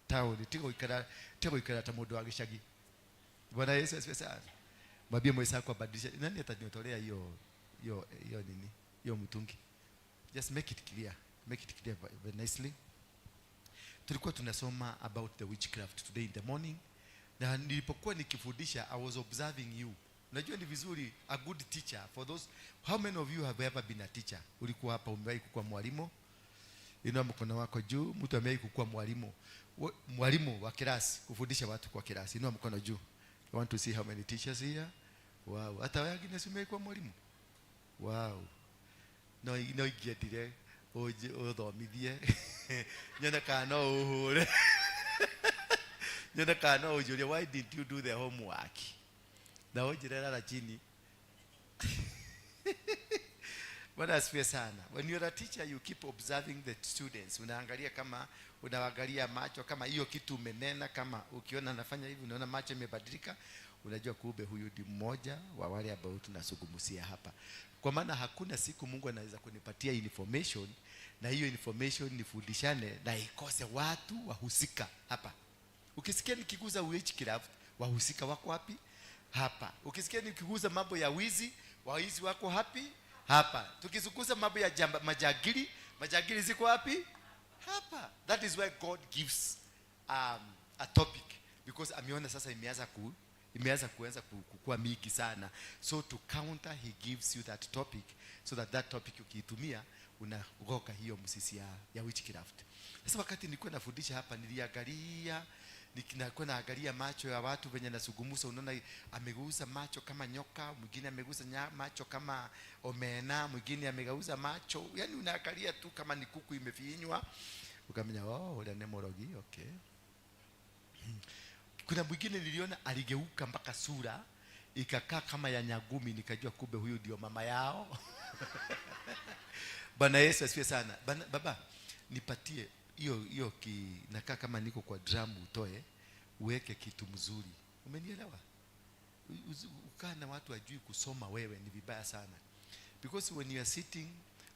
Taũni tiga gũikara, tiga gũikara ta mũndũ wa gĩcagi. Bwana Yesu asifiwe sana. Mwambie mwenzako abadilishe. Nani ataniotolea hiyo hiyo hiyo nini, hiyo mtungi? Just make it clear, make it clear very nicely. Tulikuwa tunasoma about the witchcraft today in the morning, na nilipokuwa nikifundisha I was observing you. Unajua ni vizuri a good teacher for those. How many of you have ever been a teacher? Ulikuwa hapa, umewahi kuwa mwalimu? Inua mkono wako juu. Mtu amewahi kukuwa mwalimu, mwalimu wa kirasi, kufundisha watu kwa kirasi, inua mkono juu. I want to see how many teachers here. Wow, hata wewe Agnes umewahi kuwa mwalimu? Wow. No, no ingĩendire ũthomithie nyone kana no ũhũre, nyone kana no ũnjũrie, "Why didn't you do the homework?" Na ũnjĩre, "Lala chini." Bwana asifiwe sana. When you're a teacher, you keep observing the students. Unaangalia kama unaangalia macho kama hiyo kitu umenena, kama ukiona anafanya hivi, unaona macho imebadilika, unajua kumbe huyu ni mmoja wa wale ambao tunazungumzia hapa. Kwa maana hakuna siku Mungu anaweza kunipatia information na hiyo information nifundishane na ikose watu wahusika hapa. Ukisikia nikiguza witchcraft, wahusika wako wapi? Hapa. Ukisikia nikiguza mambo ya wizi, waizi wako wapi? Hapa. Tukizunguza mambo ya jamba, majagili, majagili ziko wapi? Hapa. That is why God gives a topic, because ameona sasa imeanza kuanza kukua mingi sana. So to counter, he gives you that topic so that that topic ukiitumia unagoka hiyo msisi ya witchcraft. Sasa wakati nilikuwa nafundisha hapa, niliangalia, nilikuwa naangalia macho ya watu venye nasugumusa, unaona amegusa macho kama nyoka, mwingine amegusa macho kama omena, mwingine amegeuza macho, yani unaangalia tu kama ni kuku imefinywa, ukamenya, oh, ule ni morogi, okay. Kuna mwingine niliona aligeuka mpaka sura ikakaa kama ya nyagumi, nikajua kumbe huyu ndio mama yao. Bwana Yesu asifiwe sana. Bana, baba nipatie hiyo hiyo nakaa kama niko kwa drum, utoe uweke kitu mzuri. Umenielewa? Ukaa na watu wajui kusoma wewe ni vibaya sana. Because when you are sitting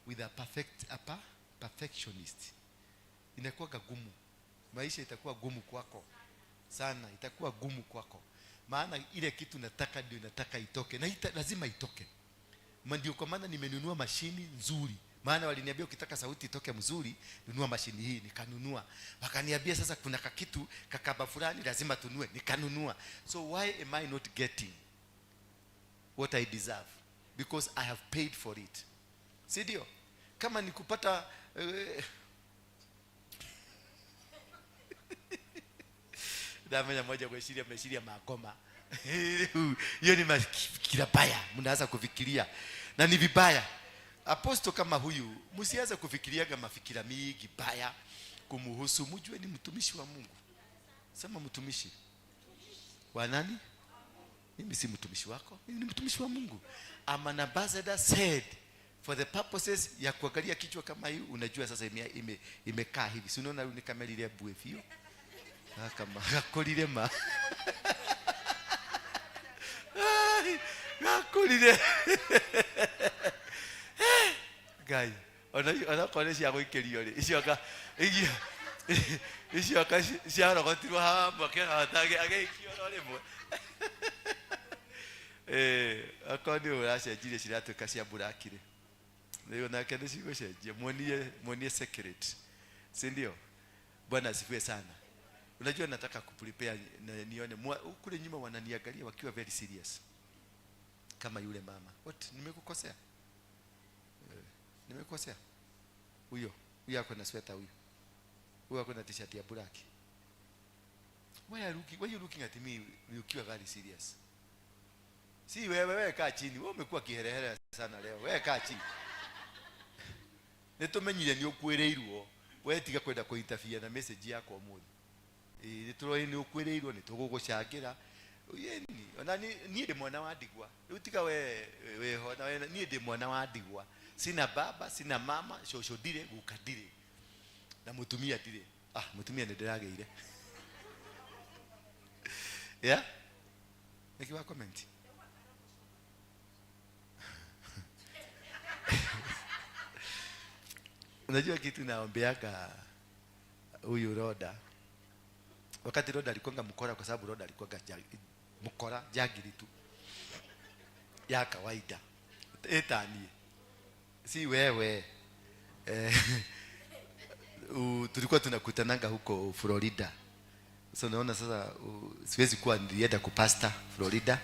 with a perfect, a perfectionist, inakuwa gumu. Maisha itakuwa gumu kwako sana, itakuwa gumu kwako. Maana ile kitu nataka ndio nataka itoke, na lazima itoke. Ndio kwa maana nimenunua mashini nzuri. Maana waliniambia ukitaka sauti itoke mzuri, nunua mashini hii, nikanunua. Wakaniambia sasa kuna kakitu kakaba fulani lazima tunue, nikanunua. So why am I not getting what I deserve? Because I have paid for it. Si ndio? Kama nikupata ndamenya moja gweciria meciria makoma. Hiyo ni mafikira baya, mnaanza kufikiria na ni vibaya. Apostle kama huyu msianze kufikiriaga mafikira mingi baya kumuhusu, mjue ni mtumishi wa Mungu. Sema mtumishi wa nani? Mimi si mtumishi wako, mimi ni mtumishi wa Mungu. I'm an ambassador said for the purposes ya kuangalia kichwa kama hii, unajua sasa imekaa hivi. Si unaona ni kama ile bue fio? Kama gakorire ma. Ai, gakorire. Ngai, ona korwo cia gũikĩrio rĩ, icio anga, icio, icio anga ciarogotirwo haha mwake agĩikio oro rĩmwe. Akorwo nĩ ũracenjirie ciratuĩka cia buraki rĩ, rĩu nake nĩ cigũcenjia. Muonie, muonie secret, si ndio? Bwana asifiwe sana. Unajua nataka kuprepare na nione kule nyuma wananiangalia wakiwa very serious kama yule mama. What, nimekukosea? Nimekukosea? Huyo, huyo ako na sweater huyo. Huyo ako na t-shirt ya black. Why are you looking at me ukiwa very serious? Si wewe, wewe kaa chini. Wewe umekuwa kiherehere sana leo. Wewe kaa chini. Nĩtũmenyire nĩ ũkwĩrĩirwo. We tiga kwenda kũ-interfere na message yakwa ũmũthĩ. Ĩĩ, nĩtũroĩ nĩ ũkwĩrĩirwo, nĩtũgũgũcangĩra. Yeni, ona niĩ ndĩ mwana wa ndigwa. Rĩu tiga we wĩho na we, niĩ ndĩ mwana wa ndigwa. Sina baba, sina mama, cũcũ ndirĩ, guka ndirĩ. Na mũtumia ndirĩ. Ah, mũtumia nĩ ndĩragĩire. Yeah? Nĩkĩ wa comment? Unajua kitu naombeaga huyu Roda, wakati Roda alikuwa mkora, kwa sababu Roda alikuwa mkora jagiri tu ya kawaida etanie, si wewe. Tulikuwa tunakutananga huko Florida. So naona sasa siwezi kuwa nilienda kupasta Florida,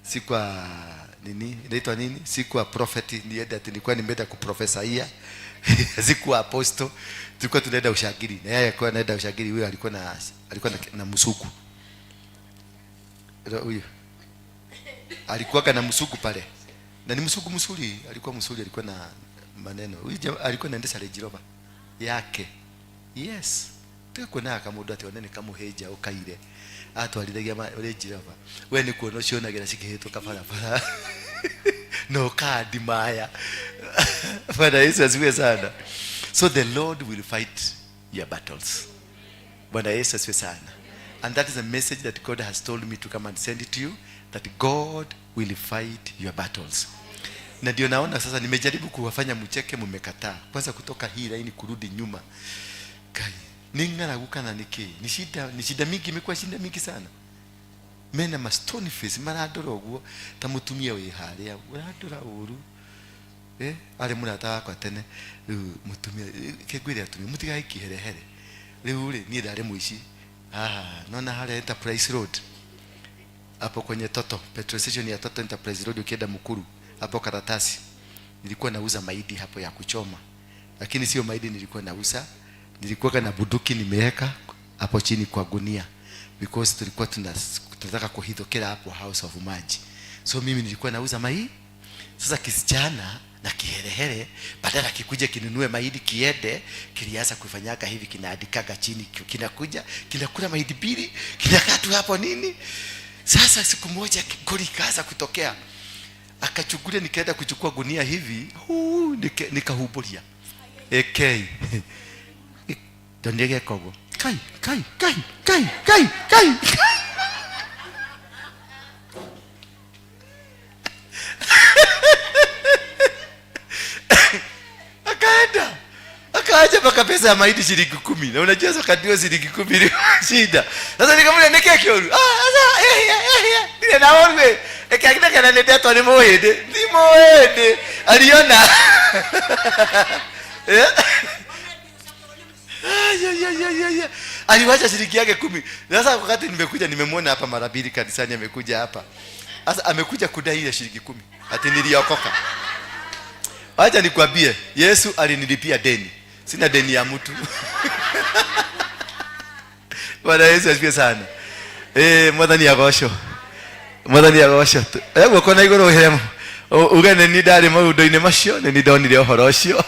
si kwa nini inaitwa nini, si kwa prophet nienda, ati nilikuwa nimeenda kuprofesaia sikuwa apostle. Tulikuwa tunaenda ushagiri na yeye alikuwa anaenda ushagiri. Huyo alikuwa na msuku huyo alikuwa na msuku pale, na ni msuku msuri, alikuwa msuri, alikuwa na maneno. Huyu alikuwa anaendesha Range Rover yake. Yes, tukuona kamundu ati one ni kamuhinja ukaire atwarithagia Range Rover. We ni kuona ucionagĩra cikĩhĩtũka barabara no kandi maya. Bwana Yesu asifiwe sana. So the Lord will fight your battles. Bwana Yesu asifiwe sana. And that is a message that God has told me to come and send it to you, that God will fight your battles. Na ndio naona sasa nimejaribu kuwafanya mcheke, mmekataa. Kwanza kutoka hii laini kurudi nyuma. Kai, ni ng'aragu kana nĩ kĩ? Ni shida, ni shida mingi, imekuwa shida mingi sana. Mena ma stone face marandora ũguo ta mũtumia wĩ harĩa ũrandora ũru. Arĩ mũrata wakwa tene. Rĩu mũtumia, kĩngwĩre atumia mũtigae kĩherehere. Rĩu rĩ, niĩ ndarĩ mũici. Ah, naona harĩa Enterprise Road. Hapo kwenye Toto, petrol station ya Toto Enterprise Road ukienda Mukuru, hapo karatasi. Nilikuwa nauza mahindi hapo ya kuchoma. Lakini sio mahindi nilikuwa nauza. Nilikuwa na bunduki nimeweka hapo chini kwa gunia, because tulikuwa tunataka kuhithukira hapo House of Maji. So mimi nilikuwa nauza mahindi. Sasa kisichana na kiherehere, badala kikuje kinunue mahindi kiende, kilianza kufanyaga hivi, kinaandikaga chini, kinakuja kinakula mahindi mbili, kinakaa tu hapo nini. Sasa siku moja goli ikaanza kutokea, akachukulia, nikaenda kuchukua gunia hivi, huu, nikahuburia AK ndonire kogo kai kai kai kai kai kai. Akaenda akaacha mpaka pesa ya mahindi shilingi 10, na unajua sasa ndio shilingi 10 ni shida. Sasa nikamwambia neke kioru, sasa nile na orwe ekakina kana nende to ni muhindi, ni muhindi aliona. Ya, ya, ya, ya, ya. Aliwacha shilingi yake 10. Sasa wakati nimekuja nimemwona hapa mara mbili kanisani, amekuja hapa. Sasa amekuja kudai ile shilingi 10. Ati niliokoka. Acha nikwambie, Yesu alinilipia deni. Sina deni ya mtu. Bwana Yesu asifiwe sana. Mwathani agocwo. Mwathani agocwo. Guoko na igũrũ ũhe uge nĩ niĩ ndarĩ maũndũ-inĩ macio, nĩ niĩ ndonire ũhoro ũcio.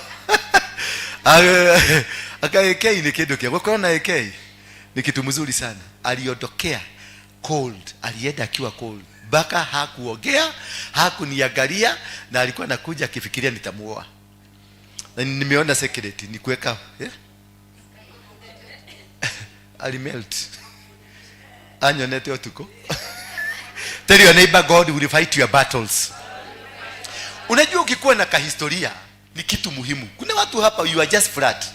Aka AK ni kindu kia gukorwo na AK ni kitu mzuri sana. Aliondokea cold, alienda akiwa cold, mpaka hakuongea, hakuniangalia, na alikuwa anakuja akifikiria nitamuoa. Na nimeona secret ni kuweka, Alimelt. Anyonete utuko. Tell your neighbor, God will fight your battles. Unajua ukikuwa na kahistoria ni kitu muhimu. Kuna watu hapa you are just flat.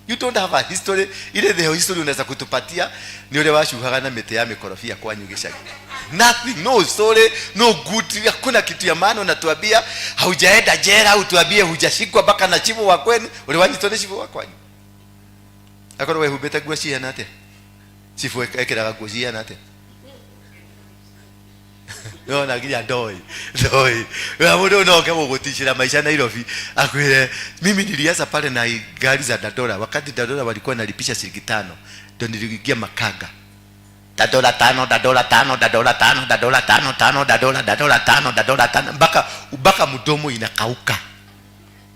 You don't have a history. Ile the history unaweza kutupatia ni ule wacuhaga na mĩtĩ ya mĩkorobia kwanyu gĩcagi. Nothing, no story, no good. Hakuna kitu ya maana unatuambia. Haujaenda jela, utuambie hujashikwa mpaka na chifu wa kwenu. Ule wanyitwo nĩ chifu wa kwanyu. Akorwo wehumbĩte nguo cihana atĩa? Chifu ekĩraga nguo cihana atĩa? No na nginya ndoi ndoi. Wewe mũndũ no oke gũgũticĩra maisha Nairobi akwĩre mimi nilianza pale na gari za Dandora. Wakati Dandora walikuwa nalipisha shilingi 5, ndio niliingia makanga. Dandora 5, Dandora 5, Dandora 5, Dandora 5, 5, Dandora, Dandora 5, Dandora 5, mpaka mdomo inakauka.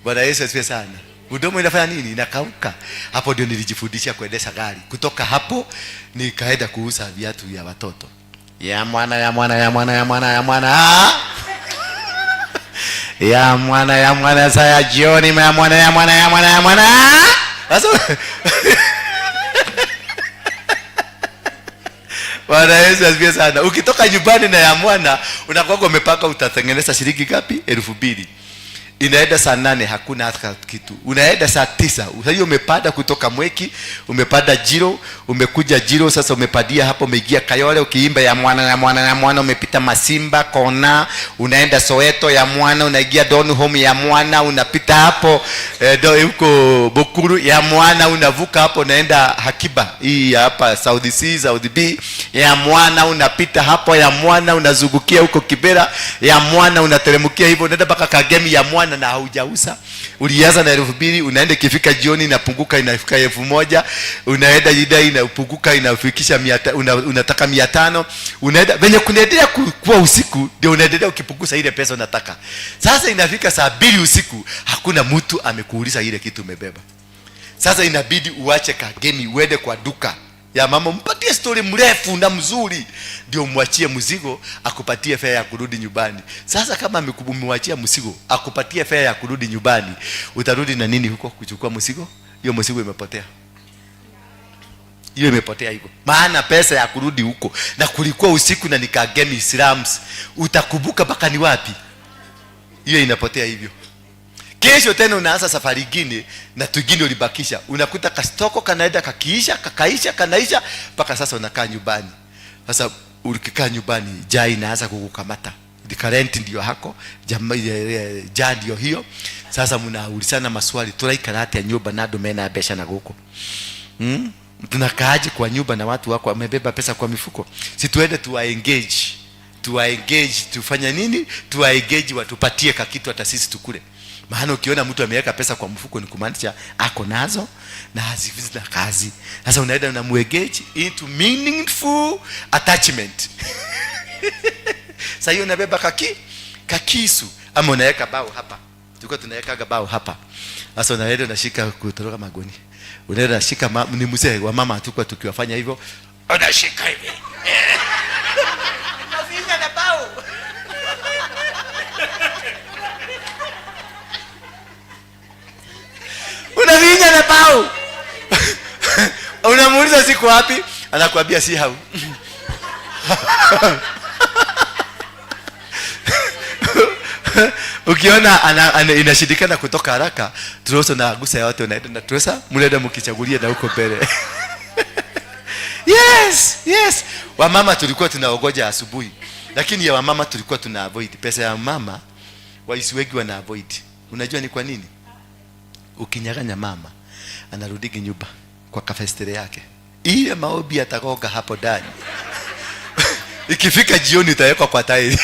Bwana Yesu asifiwe sana. Mdomo inafanya nini? Inakauka. Hapo ndio nilijifundisha kuendesha gari. Kutoka hapo nikaenda kuuza viatu vya watoto. Ya mwana, ya mwana, ya mwana, ya mwana, ya mwana. Ya mwana, ya mwana, saa ya jioni, ya mwana, ya mwana, ya mwana, ya mwana. Sasa Bwana Yesu asifiwe sana. Ukitoka nyumbani na ya mwana, unakuwa umepaka utatengeneza shilingi ngapi? 2000. Inaenda saa 8, hakuna hata kitu. Unaenda saa 9, sasa hiyo umepanda kutoka Mweki, umepanda Jiro, umekuja Jiro, sasa umepadia hapo, umeingia Kayole ukiimba ya mwana ya mwana ya mwana, umepita Masimba Kona, unaenda Soweto ya mwana, unaingia Donholm ya mwana, unapita hapo huko Bukuru ya mwana, unavuka hapo unaenda Hakiba hii hapa South C, South B ya mwana, unapita hapo ya mwana, unazungukia huko Kibera ya mwana, unateremkia hivyo unaenda mpaka Kagemi ya mwana, na haujauza. Ulianza na 2000, unaenda ikifika jioni inapunguka inafika 1000, unaenda ida inapunguka inafikisha unataka 500, unaenda venye kunaendelea kuwa usiku ndio unaendelea ukipunguza ile pesa unataka. Sasa inafika saa 2 usiku, hakuna mtu amekuuliza ile kitu umebeba. Sasa inabidi uache Kagemi uende kwa duka ya mama, mpatie story mrefu na mzuri, ndio mwachie mzigo akupatie fare ya kurudi nyumbani. Sasa kama umemwachia mzigo akupatie fare ya kurudi nyumbani, utarudi na nini huko kuchukua mzigo? Hiyo mzigo imepotea, hiyo imepotea hivyo, maana pesa ya kurudi huko, na kulikuwa usiku na ni Kagemi slums, utakumbuka mpaka ni wapi? Hiyo inapotea hivyo. Kesho tena unaanza safari nyingine na twingine ulibakisha, unakuta kastoko kanaenda kakiisha, kakaisha, kanaisha, mpaka sasa unakaa nyumbani. Sasa ukikaa nyumbani, njaa inaanza kukukamata, current ndio hako njaa ndio hiyo. Sasa mnaulizana maswali, turaikara atia nyumba na andu mena mbeca na guku? Tunakaaje kwa nyumba na watu wako wamebeba pesa kwa mifuko? Si tuende tuwa engage, tuwa engage, tufanye nini? Tuwa engage watupatie kakitu hata sisi tukule. Maana ukiona mtu ameweka pesa kwa mfuko ni kumaanisha ako nazo na hazina kazi. Sasa unaenda unamuengage into meaningful attachment. Sasa hiyo unabeba kakisu ama unaweka bao hapa. Tulikuwa tunaweka bao hapa. Sasa unaenda unashika kutoroka magoni. Unaenda unashika ni mzee wa mama tulikuwa tukiwafanya hivyo. Unashika hivi. Unafinya na bao. Unafinya na bao. Unamuuliza siku wapi? Anakuambia si hau. Ukiona inashindikana kutoka haraka, turuhusu na gusa yote unaenda na turuhusa, mnaenda mkichagulia na huko mbele. Yes, yes. Wamama tulikuwa tunaogoja asubuhi. Lakini ya wamama tulikuwa tuna avoid. Pesa ya mama waisi wengi wana avoid. Unajua ni kwa nini? Ukinyang'anya mama anarudi nyumba kwa kafestere yake. Ile maombi atagonga hapo ndani. Ikifika jioni utawekwa kwa tairi.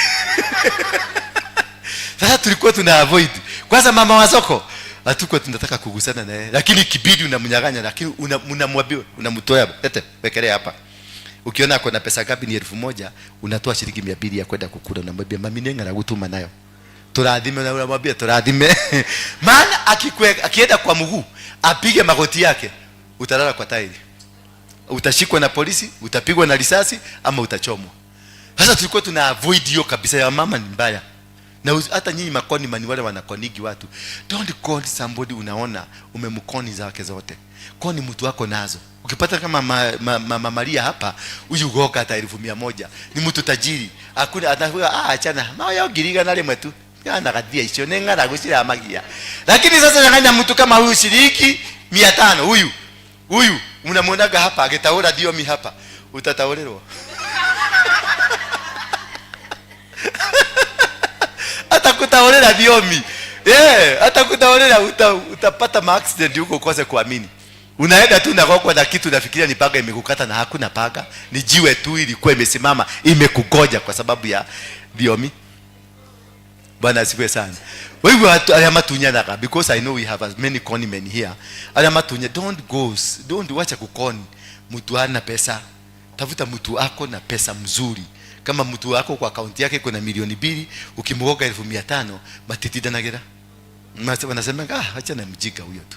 Sasa tulikuwa tuna avoid. Kwanza mama wa soko hatukuwa tunataka kugusana naye, lakini ikibidi unamnyang'anya, lakini unamwambia, unamtoa, lete wekelea hapa. Ukiona ako na pesa ngapi ni 1000, unatoa shilingi 200 ya kwenda kukula, unamwambia mami nenga gutuma nayo. Turathime, na unamwambia turathime. Maana akienda kwa mguu apige magoti yake, utalala kwa tairi. Utashikwa na polisi, utapigwa na risasi ama utachomwa. Sasa tulikuwa tuna avoid hiyo kabisa, ya mama ni mbaya. Na hata nyinyi makoni mani wale wanakonigi watu. Don't call somebody unaona umemkoni zake zote. Koni mtu wako nazo. Ukipata kama mama Maria hapa, huyu goka hata 100,000. Ni mtu tajiri. Hakuna atakuwa, achana. Mayo giriga na rimwe tu. Kana gathia icio ni ng'aragu ciramagia. Lakini sasa nyang'anya mtu kama huyu shilingi 500 huyu. Huyu unamuonaga hapa agitaura thiomi hapa. Utataurĩrwo. Atakutaurĩra thiomi. Atakutaurĩra utapata ma accident huko ukose kuamini. Unaenda tu na gokwa na kitu unafikiria ni panga imekukata na hakuna panga, ni jiwe tu ilikuwa imesimama imekugoja kwa sababu ya thiomi. Bwana asifiwe sana. Wewe watu aya matunyanaga, because I know we have as many con men here. Aya matunya, don't go, don't wacha kukoni mtu ana pesa. Tafuta mtu ako na pesa mzuri. Kama mtu wako kwa akaunti yake kuna 2,000,000, ukimwoga 500,000, matitidanagira. Wanasema, acha na mjinga huyo tu.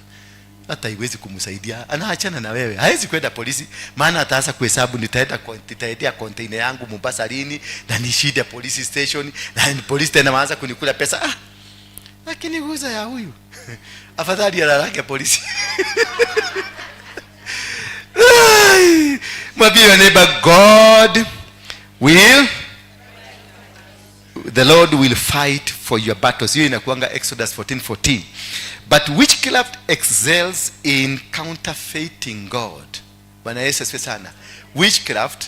Hata haiwezi kumsaidia. Anaachana na wewe. Hawezi kwenda polisi, maana ataanza kuhesabu nitaendea container yangu Mombasa lini na nishinde police station na polisi tena waanza kunikula pesa. Lakini guza ya huyu. Afadhali alalake polisi. Ai, mwambie your neighbor, God will The Lord will fight for your battles. Hiyo inakuanga Exodus 14:14. But witchcraft excels in counterfeiting God. Bwana Yesu asifiwe sana. Witchcraft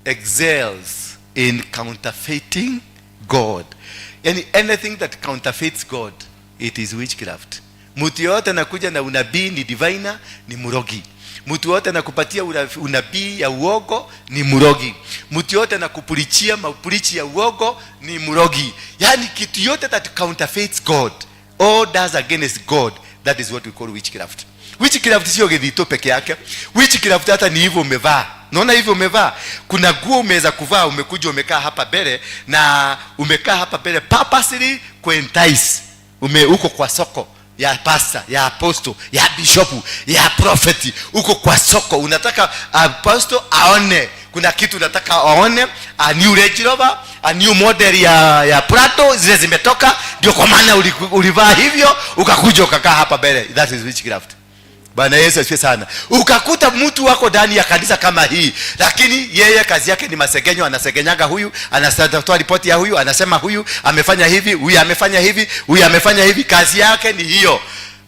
excels in counterfeiting God. Yani anything that counterfeits God, it is witchcraft. Mtu yoyote anakuja na unabii ni diviner, ni mrogi. Mtu yoyote anakupatia unabii ya uogo ni mrogi. Mtu yoyote anakupreachia mapreach ya uogo ni mrogi. Yani kitu yote that counterfeits God or does against God, that is what we call witchcraft. Witchcraft sio githito peke yake. Witchcraft hata ni hivyo umevaa. Naona hivyo umevaa. Kuna nguo umeweza kuvaa, umekuja umekaa hapa mbele, na umekaa hapa mbele purposely kuentice. Uko kwa soko ya pastor, ya apostle, ya bishop, ya prophet. Uko kwa soko unataka apostle aone kuna kitu, unataka aone a new Range Rover, a new model ya Prado, zile zimetoka, ndio kwa maana ulivaa hivyo ukakuja ukakaa hapa mbele. That is witchcraft. Bwana Yesu asifiwe sana. Ukakuta mtu wako ndani ya kanisa kama hii, lakini yeye kazi yake ni masegenyo. Anasegenyaga huyu, anatoa ripoti ya huyu, anasema huyu amefanya hivi, huyu amefanya hivi, huyu amefanya hivi. Kazi yake ni hiyo.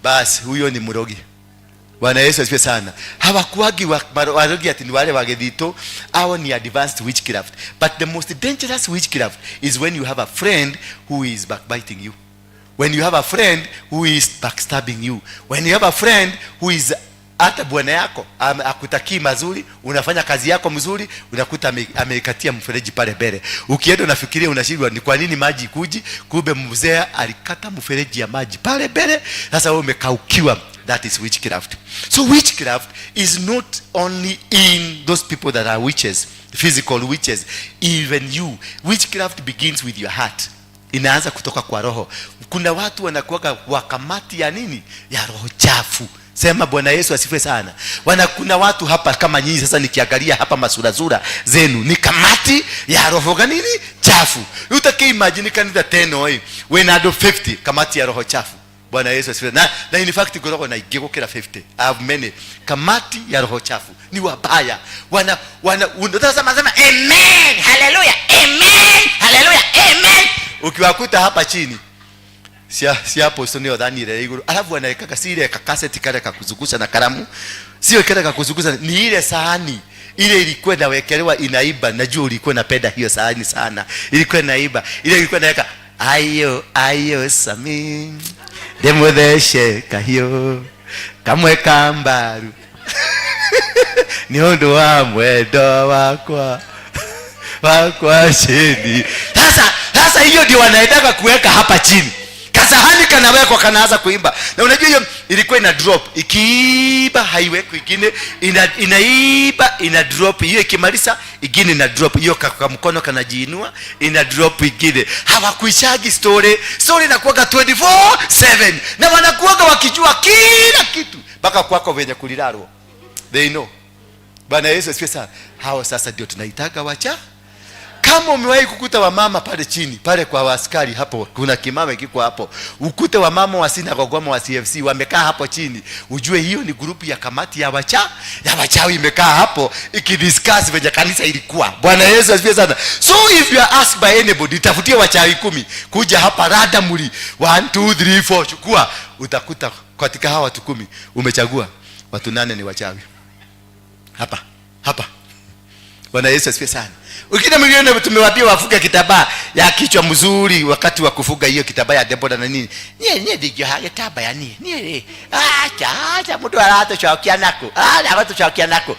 Basi huyo ni mrogi. Bwana Yesu asifiwe sana. Hawakuagi warogi ati ni wale wa githito. Hao ni advanced witchcraft. But the most dangerous witchcraft is when you have a friend who is backbiting you, when you have a friend who is backstabbing you, when you have a friend who is, hata bwana yako akutakii mazuri. Unafanya kazi yako mzuri, unakuta ameikatia mfereji pale mbele. Ukienda unafikiria, unashindwa ni kwa nini maji kuji, kumbe mzee alikata mfereji ya maji pale mbele. Sasa wewe umekaukiwa. That is witchcraft. So witchcraft is not only in those people that are witches, physical witches. Even you, witchcraft begins with your heart. Inaanza kutoka kwa roho. Kuna watu wanakuwaga wa kamati ya nini? Ya roho chafu. Sema Bwana Yesu asifiwe sana. Kuna watu hapa kama nyinyi sasa, nikiangalia hapa masurazura zenu, ni kamati ya roho gani chafu. Utaki imagine kanitha teno ĩ wĩna andũ 50, kamati ya roho chafu. Bwana Yesu asifiwe. Na in fact ngoragwo na ingĩ gũkĩra 50. I have many. Kamati ya roho chafu ni wabaya. Wana unatazama, sema amen, hallelujah, amen, hallelujah, amen. Ukiwakuta hapa chini, cia apostle nĩyo thani ĩrĩa igũrũ, alafu anawekaga si ile kakaseti kale kakuzungusha na kalamu, sio kale kakuzungusha, ni ile sahani ile ilikuwa inawekelewa inaiba. Najua ulikuwa unapenda hiyo sahani sana, ilikuwa inaiba, ile ilikuwa inaweka ayo ayo sami ndĩmũthece kahiũ kamwe kambaru nĩ ũndũ wa mwendo wakwa wakwa chini. Sasa hiyo ndio wanaendaga kuweka hapa chini. Kasahani kanawekwa, kanaanza kuimba. Na unajua hiyo ilikuwa ina drop, ikiiba haiwekwi ingine, inaiba, ina drop. Hiyo ikimaliza, ingine ina drop. Hiyo ka mkono kanajiinua, ina drop ingine. Hawakuishagi story. Story inakuwaga 24/7 na wanakuwaga wakijua kila kitu, mpaka kwako venye kulilalwa they know. Bwana Yesu asifiwe sana. Hao sasa ndio tunaitaga wacha. Kama umewahi kukuta wamama pale chini pale kwa askari hapo, kuna kimama kiko hapo, ukute wamama wa synagogue ama wa CFC wamekaa hapo chini, ujue hiyo ni group ya kamati ya wachawi imekaa hapo ikidiscuss venye kanisa ilikuwa. Bwana Yesu asifiwe sana. So if you are asked by anybody, tafutie wachawi 10 kuja hapa randomly, 1 2 3 4, chukua, utakuta katika hawa watu 10 umechagua watu nane ni wachawi hapa hapa. Bwana Yesu asifiwe sana. Ukina mwingine tumewaambia wafuge kitambaa ya kichwa mzuri wakati wa kufuga hiyo kitambaa ya Debora na nini. Nie nie ndigioha gitambaa ya nie. Nie. Acha acha mundu aratucokia nako. Ah, aratucokia nako.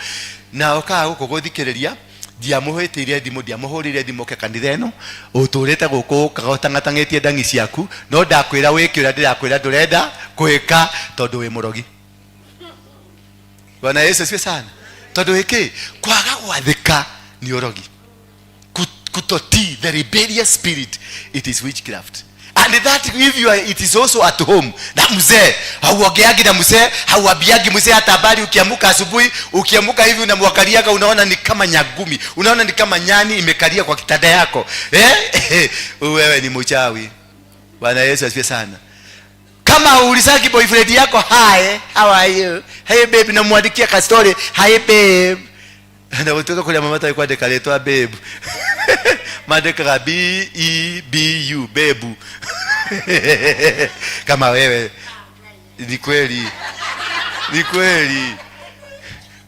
Na okaga guku guthikiriria, ndiamũhĩtĩire thimũ, ndiamũhũrĩire thimũ ke kanitha ĩno, ũtũrĩte gũkũ ũkaga ũtang'atang'ĩtie ndangi ciaku, no ndakwĩra wĩke ũrĩa ndĩrakwĩra, ndũrenda kwĩka tondũ wĩ mũrogi. Bwana Yesu asifiwe sana. Tondũ wĩkĩ kwaga gwathĩka nĩ ũrogi. Kutotii, the rebellious spirit, it is witchcraft. And that if you are, it is also at home na mzee, hauongeagi na mzee, hauambiagi mzee hata habari. Ukiamuka asubuhi, ukiamuka hivi unamwangaliaga, unaona ni kama nyagumi, unaona ni kama nyani imekalia kwa kitanda yako, eh? Wewe ni mchawi. Bwana Yesu asifiwe sana. Kama ulisaki boyfriend yako, "Hi, how are you? Hey babe," namwandikia ka story, "Hi babe," na utoka kule mama atakuwa kwandika rĩtwa babe. Mandĩkaga B E B U, bebu. Kama wewe ni kweli, ni kweli.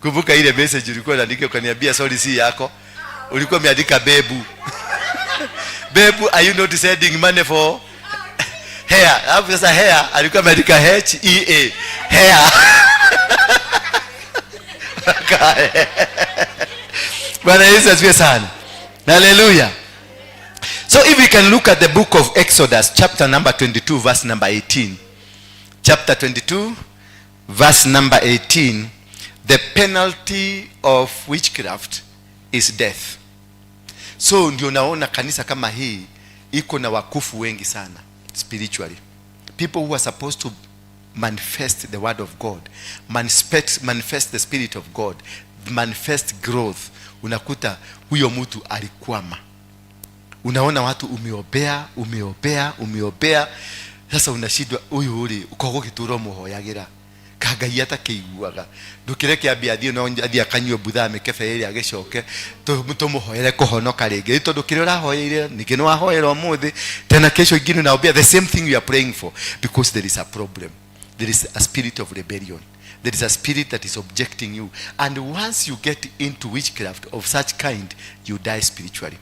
Kumbuka ile message ulikuwa unaandika ukaniambia sorry, si yako. Ulikuwa umeandika bebu. Bebu, are you not sending money for hair? Alafu sasa hair alikuwa ameandika H E A, hair. Bwana Yesu asifiwe sana. Hallelujah. So if we can look at the book of Exodus, chapter number 22, verse number 18. Chapter 22, verse number 18. The penalty of witchcraft is death. So ndio naona kanisa kama hii iko na wakufu wengi sana spiritually. People who are supposed to manifest the word of God, manifest the spirit of God, manifest growth. Unakuta huyo mtu alikwama. Unaona watu umeombea, umeombea, umeombea, sasa unashindwa, uyu uri uko gũgĩtũra ũmũhoyagĩra kangai atakĩiguaga. Ndũkĩreke ambie athiĩ, no athiĩ akanyue mbutha mĩkebe ĩrĩa, agĩcoke tũmũhoere kũhonoka rĩngĩ, tondũ kĩrĩa ũrahoeire ningĩ nĩ wahoera ũmũthĩ, tena kesho ingine unaombea the same thing you are praying for, because there is a problem. There is a spirit of rebellion. There is a spirit that is objecting you, and once you get into witchcraft of such kind, you die spiritually.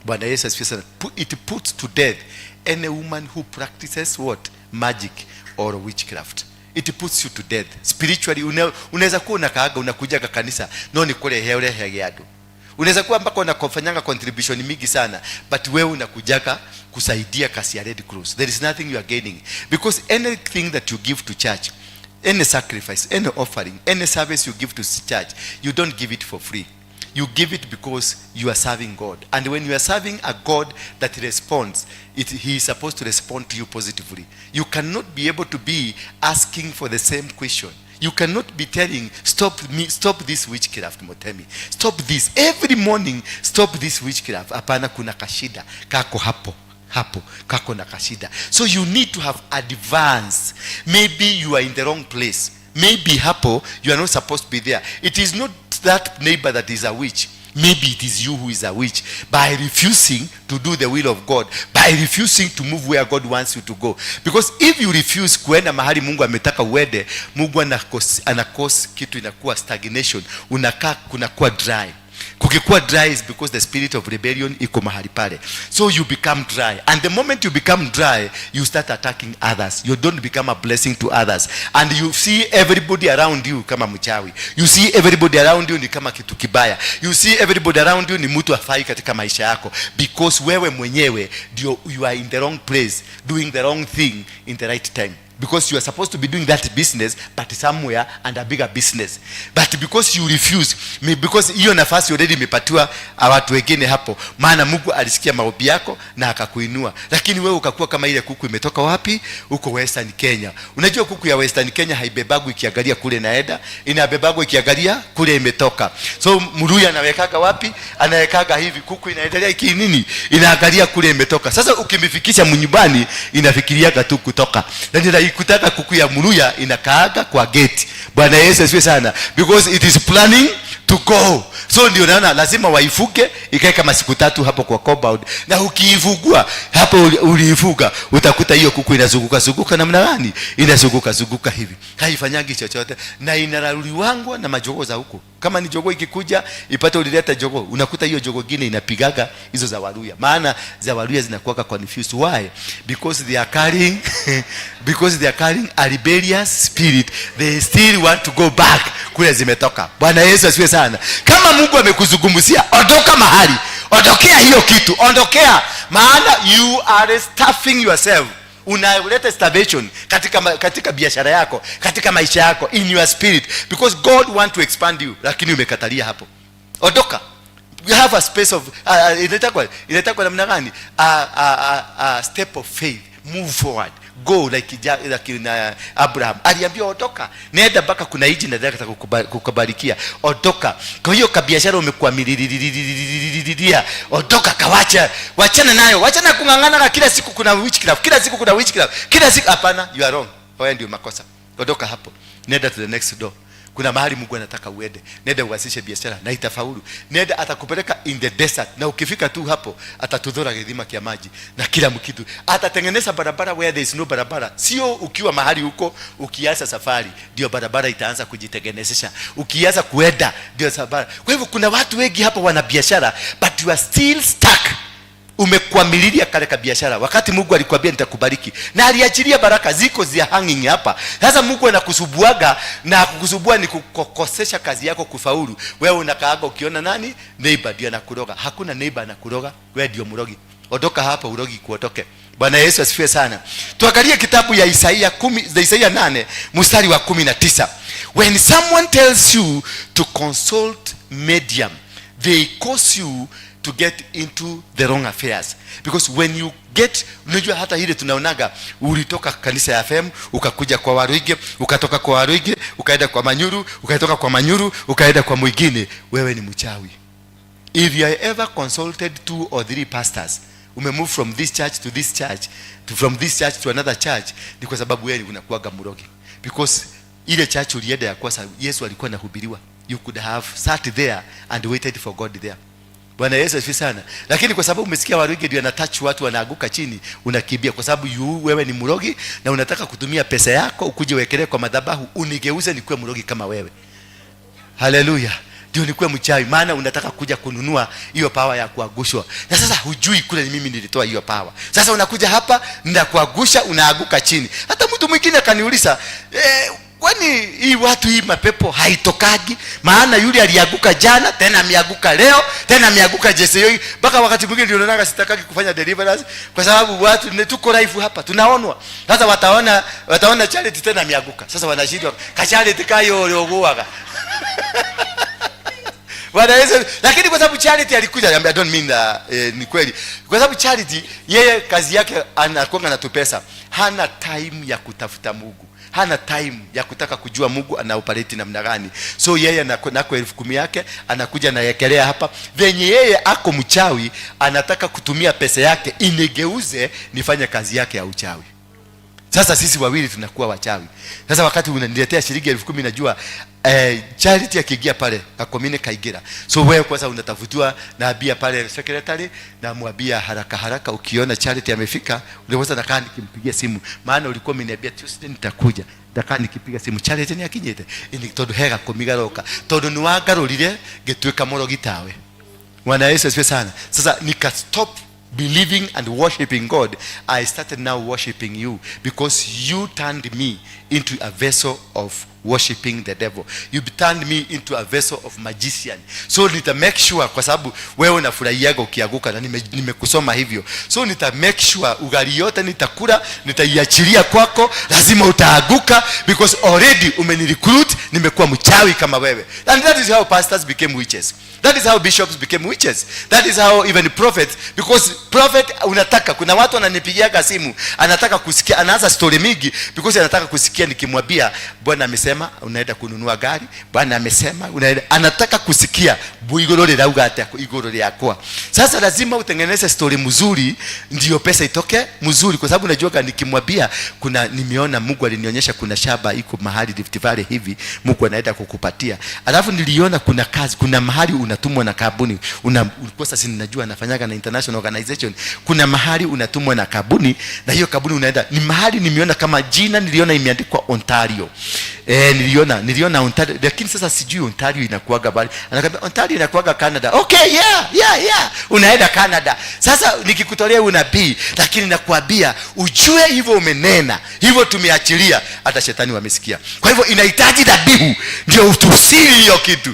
Bwana Yesu asifiwe sana. It puts to death any woman who practices what? Magic or witchcraft. It puts you to death spiritually. Unaweza kuwa unakaaga, unakujaga kanisa, no ni kurehe urehege andu. Unaweza kuwa mpaka unakofanyanga contribution mingi sana, but wewe unakujaga kusaidia kasi ya Red Cross. There is nothing you are gaining, because anything that you give to church, any sacrifice, any offering, any service you give to church, you don't give it for free. You give it because you are serving God. And when you are serving a God that responds, he is supposed to respond to you positively. You cannot be able to be asking for the same question. You cannot be telling, "Stop me, stop this witchcraft, Motemi. Stop this. Every morning, stop this witchcraft." Hapana, kuna kashida kako hapo hapo, kako na kashida. So you need to have advanced. Maybe you are in the wrong place. Maybe hapo you are not supposed to be there. It is not that neighbor that is a witch. Maybe it is you who is a witch, by refusing to do the will of God, by refusing to move where God wants you to go. Because if you refuse kuenda mahali Mungu ametaka uende, Mungu anacause kitu inakuwa stagnation. Unakaa, kunakuwa dry. Kukikuwa dry is because the spirit of rebellion iko mahali pale. So you become dry, and the moment you become dry, you start attacking others. You don't become a blessing to others, and you see everybody around you kama mchawi. You see everybody around you ni kama kitu kibaya. You see everybody around you ni mtu afai katika maisha yako, because wewe mwenyewe ndio you are in the wrong place, doing the wrong thing in the right time, because you are supposed to be doing that business but somewhere, and a bigger business. But because you refuse me, because hiyo nafasi already imepatiwa watu wengine hapo, maana Mungu alisikia maombi yako na akakuinua, lakini wewe ukakuwa kama ile kuku imetoka wapi huko Western Kenya. Unajua kuku ya Western Kenya haibebagwi ikiangalia kule naenda, inabebagwa ikiangalia kule imetoka. So Mluya anawekaga wapi? Anawekaga hivi, kuku inaendelea iki nini, inaangalia kule imetoka. Sasa ukimifikisha mnyumbani, inafikiriaga tu kutoka, na ndio ikutaka kuku ya Mluya inakaaga kwa gate. Bwana Yesu asifiwe sana. Because it is planning to go. So ndio naona lazima waifuge ikae kama siku 3 hapo kwa compound, na ukiifugua hapo uliifuga, utakuta hiyo kuku inazunguka zunguka namna gani? Inazunguka zunguka hivi, haifanyagi chochote, na inararuliwangwa na majogoo za huko. Kama ni jogoo ikikuja ipate ulileta jogoo, unakuta hiyo jogoo ingine inapigaga hizo za Waluya, maana za Waluya zinakuwa confused. Why? Because they are carrying a rebellious spirit. They still want to go back kule zimetoka. Bwana Yesu asifiwe sana. Kama Mungu amekuzungumzia, ondoka mahali, ondokea hiyo kitu, ondokea, maana you are starving yourself. Unaleta starvation katika biashara yako, katika maisha yako, in your spirit, because God want to expand you, lakini umekatalia hapo. Ondoka. You have a space of inaitwa namna gani? A step of faith. Move forward, go like Abraham aliambiwa, "Ondoka, nenda mpaka kuna nchi nataka kukubarikia. Ondoka." Kwa hiyo kabiashara umekuwa milililililililia, ondoka, kawacha, wachana nayo, wachana kung'ang'ana kila siku kuna witchcraft, kila siku kuna witchcraft, kila siku. Hapana, you are wrong. Wewe ndio makosa. Ondoka hapo, nenda to the next door. Kuna mahali Mungu anataka uende. Nenda uanzishe biashara na itafaulu. Nenda, atakupeleka in the desert, na ukifika tu hapo atatudhora kithima kia maji na kila mkitu. Atatengeneza barabara where there is no barabara. Sio ukiwa mahali huko, ukianza safari ndio barabara itaanza kujitengenezesha. Ukianza kuenda ndio barabara. Kwa hivyo kuna watu wengi hapa wana biashara, but you are still stuck. Umekwamililia kale ka biashara wakati Mungu alikwambia nitakubariki, na aliachilia baraka ziko zia hanging hapa. Sasa Mungu anakusubuaga, na kukusubua ni kukosesha kazi yako kufaulu. Wewe unakaaga ukiona nani neighbor ndio anakuroga. Hakuna neighbor anakuroga, wewe ndio mrogi. Ondoka hapa, urogi kuotoke. Bwana Yesu asifiwe sana. Tuangalie kitabu ya Isaia 10, Isaia 8 mstari wa 19. When someone tells you to consult medium, they cause you to get into the wrong affairs, because when you get, unajua hata ile tunaonaga, ulitoka kanisa ya FM ukakuja kwa Waruige, ukatoka kwa Waruige ukaenda kwa Manyuru, ukatoka kwa Manyuru ukaenda kwa mwingine, wewe ni mchawi. If you are ever consulted two or three pastors, umemove from this church to this church, from this church to another church, ni kwa sababu wewe unakuwaga mrogi, because ile church ulienda ya kwanza Yesu alikuwa anahubiriwa. You could have sat there and waited for God there. Bwana Yesu asifiwe sana. Lakini kwa sababu umesikia Waruige ndio anatouch watu wanaanguka chini, unakimbia kwa sababu wewe ni mrogi na unataka kutumia pesa yako ukuje wekelee kwa madhabahu unigeuze nikuwe mrogi kama wewe. Haleluya. Ndio nikuwe mchawi, maana unataka kuja kununua hiyo power ya kuagushwa. Na sasa hujui kule ni mimi nilitoa hiyo power. Sasa unakuja hapa ninakuagusha, unaanguka chini. Hata mtu mwingine akaniuliza, "Kwani hii watu, hii mapepo haitokagi? Maana yule alianguka jana, tena ameanguka leo, tena ameanguka jese." Mpaka wakati mwingine ndio naonaga sitakagi kufanya deliverance kwa sababu watu ne tuko live hapa tunaonwa. Sasa wataona Charity tena ameanguka. Sasa wanashindwa, ka Charity kayo ulioguaga. Bwana Yesu, lakini kwa sababu Charity alikuja, I don't mean that, ni kweli. Kwa sababu Charity yeye kazi yake anakuwa na pesa, hana time ya kutafuta Mungu, hana time ya kutaka kujua Mungu ana operate namna gani. So yeye nako 10,000 yake anakuja naekelea hapa, venye yeye ako mchawi, anataka kutumia pesa yake inigeuze nifanye kazi yake ya uchawi. Sasa sisi wawili tunakuwa wachawi. Sasa wakati unaniletea shilingi 10,000, najua Charity akiingia pale kakomine kaingira. So wewe kwanza unatafutiwa na abia pale secretary na mwambia haraka haraka, ukiona Charity amefika, unaweza nakaa nikimpigia simu, maana ulikuwa umeniambia Tuesday nitakuja. Ndakaa nikipiga simu, Charity ni akinyite ini tondu hega kumigaroka tondu ni wangarurire ngituika murogi tawe. Bwana Yesu asifiwe sana. Sasa nika stop believing and worshiping God. I started now worshiping you because you turned me into a vessel of worshiping the devil. You turned me into a vessel of magician. So nita make sure, kwa sababu wewe unafurahiaga ukianguka na nimekusoma hivyo. So nita make sure ugali yote nitakula, nitaiachilia kwako, lazima utaaguka because already umenirecruit, nimekuwa mchawi kama wewe. And that is how pastors became witches. That is how bishops became witches. That is how even prophets, because prophet unataka, kuna watu wananipigiaga simu, anataka kusikia, anaanza story mingi because anataka kusikia nikimwambia Bwana amesema unaenda kununua gari, Bwana amesema unaenda, anataka kusikia iguru rirauga atia iguru riakwa. Sasa lazima utengeneze story mzuri ndio pesa itoke mzuri, kwa sababu unajua nikimwambia kuna, nimeona Mungu alinionyesha kuna shamba iko mahali Rift Valley hivi, Mungu anaenda kukupatia. Alafu niliona kuna kazi, kuna mahali unatumwa na kampuni, una kwa sasa ninajua anafanyaga na international organization. Kuna mahali unatumwa na kampuni, na hiyo kampuni unaenda ni mahali nimeona kama jina, niliona imeandikwa Ontario. Niliona Ontario, lakini sasa sijui Ontario inakuwaga bali. Anakwambia Ontario inakuwaga Canada. Okay, yeah. Unaenda Canada. Sasa nikikutolea unabii, lakini nakwambia ujue hivyo umenena, hivyo tumeachilia, hata shetani wamesikia. Kwa hivyo inahitaji dhabihu ndio utusiri hiyo kitu.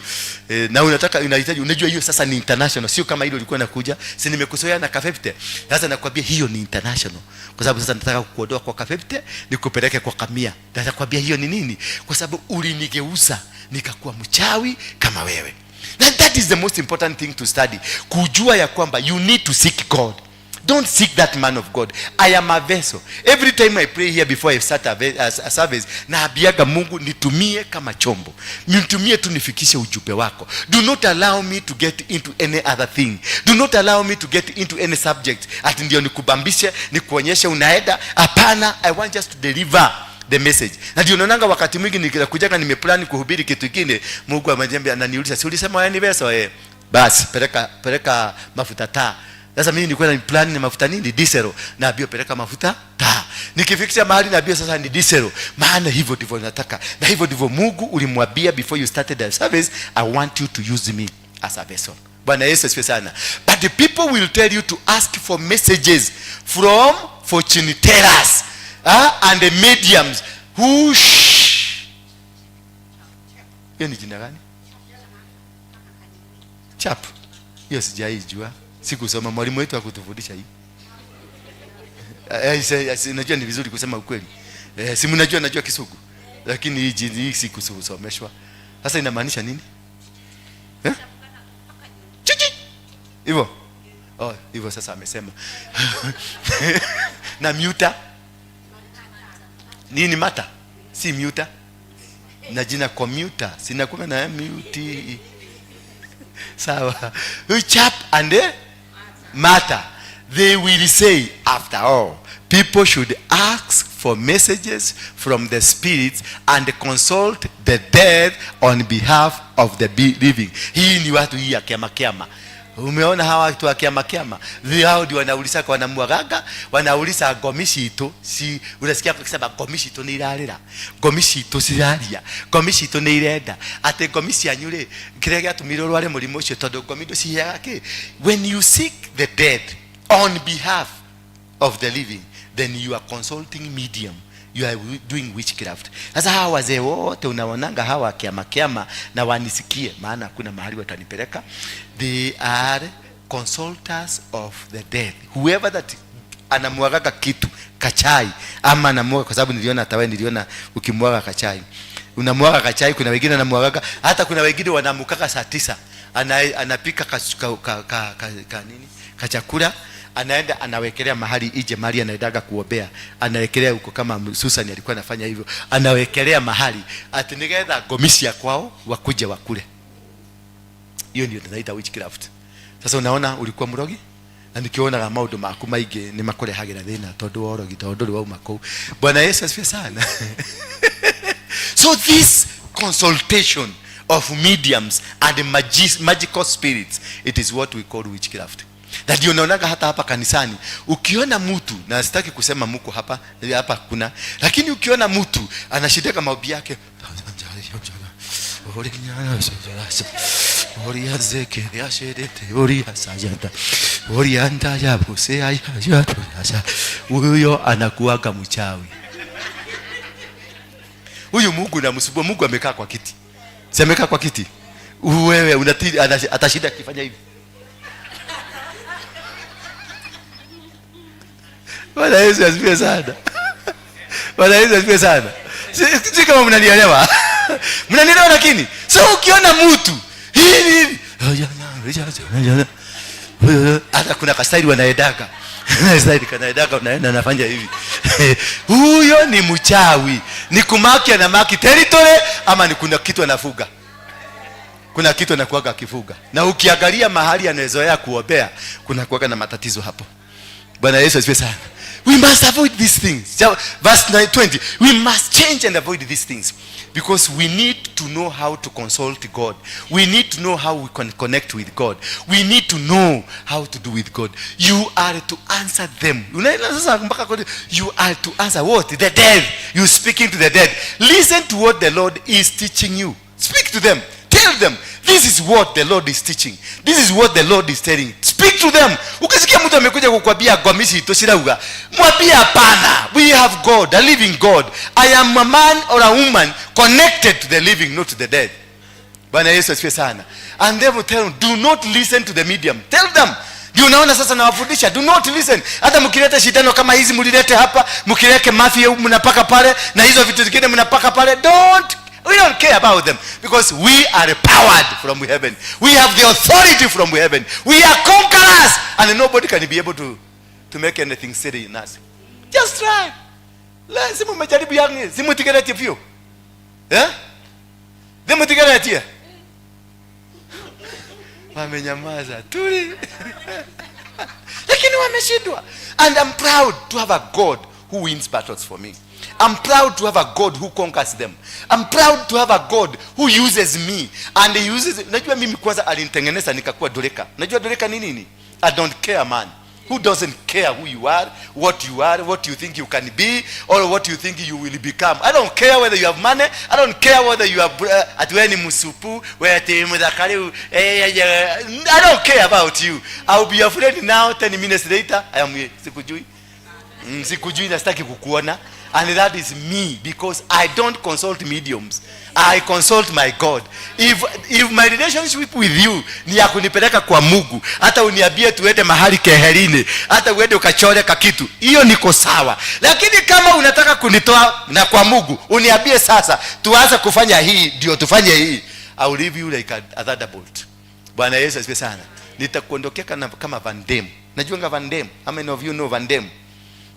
Na unataka, unahitaji, unajua hiyo sasa ni international, sio kama ile ulikuwa nakuja, si nimekuzoea na kafefte. Sasa nakwambia hiyo ni international, kwa sababu sasa nataka kukuondoa kwa kafefte nikupeleke kwa kamia. Nakwambia hiyo ni nini? Kwa sababu ulinigeuza nikakuwa mchawi kama wewe. And that is the most important thing to study, kujua ya kwamba you need to seek God. Don't seek that man of God. I am a vessel. Every time I pray here before I start a service, naambiaga Mungu nitumie kama chombo. Nitumie tu nifikishe ujumbe wako. Do not allow me to get into any other thing. Do not allow me to get into any subject. Ati ndio nikubambishe, nikuonyeshe unaenda. Hapana, I want just to deliver the the message. Na ndio unaonanga wakati mwingi nikikujaga nimeplan kuhubiri kitu kingine, Mungu ameniambia, ananiuliza, si ulisema wewe ni vessel eh? Basi peleka mafuta taa. Sasa mimi nilikuwa na plan ni mafuta nini? Diesel. Naambiwa peleka mafuta taa. Nikifikisha mahali naambiwa sasa ni diesel. Maana hivyo ndivyo nataka. Na hivyo ndivyo Mungu ulimwambia before you started the service, I want you to use me as a vessel. Bwana Yesu asifiwe sana. But the people will tell you to ask for messages from fortune tellers and the mediums who shh. Hiyo ni jina gani? Chap. Hiyo sijaijua. Sikusoma, mwalimu wetu hakutufundisha hii. Najua ni vizuri kusema ukweli. Si mnajua najua Kisugu. Lakini hii jini hii sikusomeshwa. Sasa inamaanisha nini? Eh? Chichi. Hivyo. Oh, hivyo sasa amesema. Na muta. Nini mata? Si muta. Na jina commuter. Sina kuwa na muti. Sawa. Chap and matter. They will say, after all, people should ask for messages from the spirits and consult the dead on behalf of the living. Hii ni watu hii ya kiama kiama. Umeona hawa watu wa kiama kiama? Hao ndio wanauliza kwa wanamwagaga, wanauliza ngomi citu, si unasikia kusema ngomi citu ni irarira. Ngomi citu ciraria. Ngomi citu ni irenda. Ati ngomi cianyu ri kiria giatumire urware murimu ucio tondu ngomi nduciheaga ki. When you seek the dead on behalf of the living, then you are consulting medium. You are doing witchcraft. Sasa hawa wazee wote unaonanga hawa kiama kiama, na wanisikie, maana hakuna mahali watanipeleka. They are consultants of the dead. Whoever that anamwagaga kitu kachai ama anamwaga, kwa sababu niliona hata wewe niliona ukimwaga kachai, unamwaga kachai. Kuna wengine anamwagaga, hata kuna wengine wanaamkaga saa 9, anapika ka nini kachakula, anaenda anawekelea mahali ije mahali anaendaga kuombea, anawekelea huko, kama Susan alikuwa anafanya hivyo, anawekelea mahali ati nigetha ngomi cia kwao wakuje wakule. Hiyo ndio tunaita witchcraft. Sasa unaona ulikuwa mrogi, na nikionaga maundu maku maingi ni makurehagira thina tondu wa urogi, tondu nduri wauma kuu. Bwana Yesu asifiwe sana. So this consultation of mediums and magical spirits, it is what we call witchcraft. Na ndio unaonaga hata hapa kanisani ukiona mtu, na sitaki kusema mko hapa, hapa kuna, lakini ukiona mtu anashindaka maombi yake, huyo anakuwaga mchawi. Huyu Mungu namsumbua. Mungu amekaa kwa kiti. Si amekaa kwa kiti? Wewe atashinda akifanya hivi. Bwana Yesu asifiwe sana. Bwana Yesu asifiwe sana. Si kama mnanielewa. Mnanielewa lakini. So ukiona mtu hivi hivi, hata kuna kastaili wanaendaka. Staili kanaendaka, unaenda anafanya hivi. Huyo ni mchawi. Ni kumaki anamaki territory, ama ni kuna kitu anafuga. Kuna kitu anakuaga akifuga. Na ukiangalia mahali anazoea kuombea, kuna kuaga na matatizo hapo. Bwana Yesu asifiwe sana. We must avoid these things. So, verse 20. We must change and avoid these things. Because we need to know how to consult God. We need to know how we can connect with God. We need to know how to do with God. You are to answer them. Unaona sasa mpaka kwa, you are to answer what? The dead. You speaking to the dead. Listen to what the Lord is teaching you. Speak to them. Tell them, this is what the Lord is teaching. This is what the Lord is telling. Speak to them. Ukisikia mtu amekuja kukwambia gwamishi toshirauga, mwambie hapana. We have God, a living God. I am a man or a woman connected to the living, not to the dead. Bwana Yesu asifiwe sana. And they will tell them, do not listen to the medium. Tell them. Ndio unaona sasa nawafundisha, do not listen. Hata mkileta shindano kama hizi mlilete hapa, mkileke mafia mnapaka pale, na hizo vitu zingine mnapaka pale, don't. We don't care about them because we are powered from heaven. We have the authority from heaven. We are conquerors, and nobody can be able to make anything silly in us. Just try. Lazima umejaribu yangu, simu tigereti vyo. Eh? Simu tigereti. Wamenyamaza tuli. Lakini wameshindwa. And I'm proud to have a God who wins battles for me. I'm proud to have a God who conquers them. I'm proud to have a God who uses me and he uses. Unajua mimi kwanza alinitengeneza nikakuwa doreka. Unajua doreka ni nini? I don't care, man. Who doesn't care who you are, what you are, what you think you can be, or what you think you will become. I don't care whether you have money. I don't care whether you are ati wewe ni msupu, wewe ati mudhakari. I don't care about you. I will be your friend now, 10 minutes later, I am sikujui. Sikujui na sitaki kukuona. And that is me, because I don't consult mediums. I consult my God. If my relationship with you ni ya kunipeleka kwa Mungu, hata uniambie tuende mahali keherini, hata uende ukachore kakitu, hiyo niko sawa. Lakini kama unataka kunitoa na kwa Mungu, uniambie sasa tuanze kufanya hii, ndio tufanye hii, I will leave you like a thunderbolt. Bwana Yesu asifiwe sana. Nitakuondokea kama Van Damme. Najua Van Damme. How many of you know Van Damme?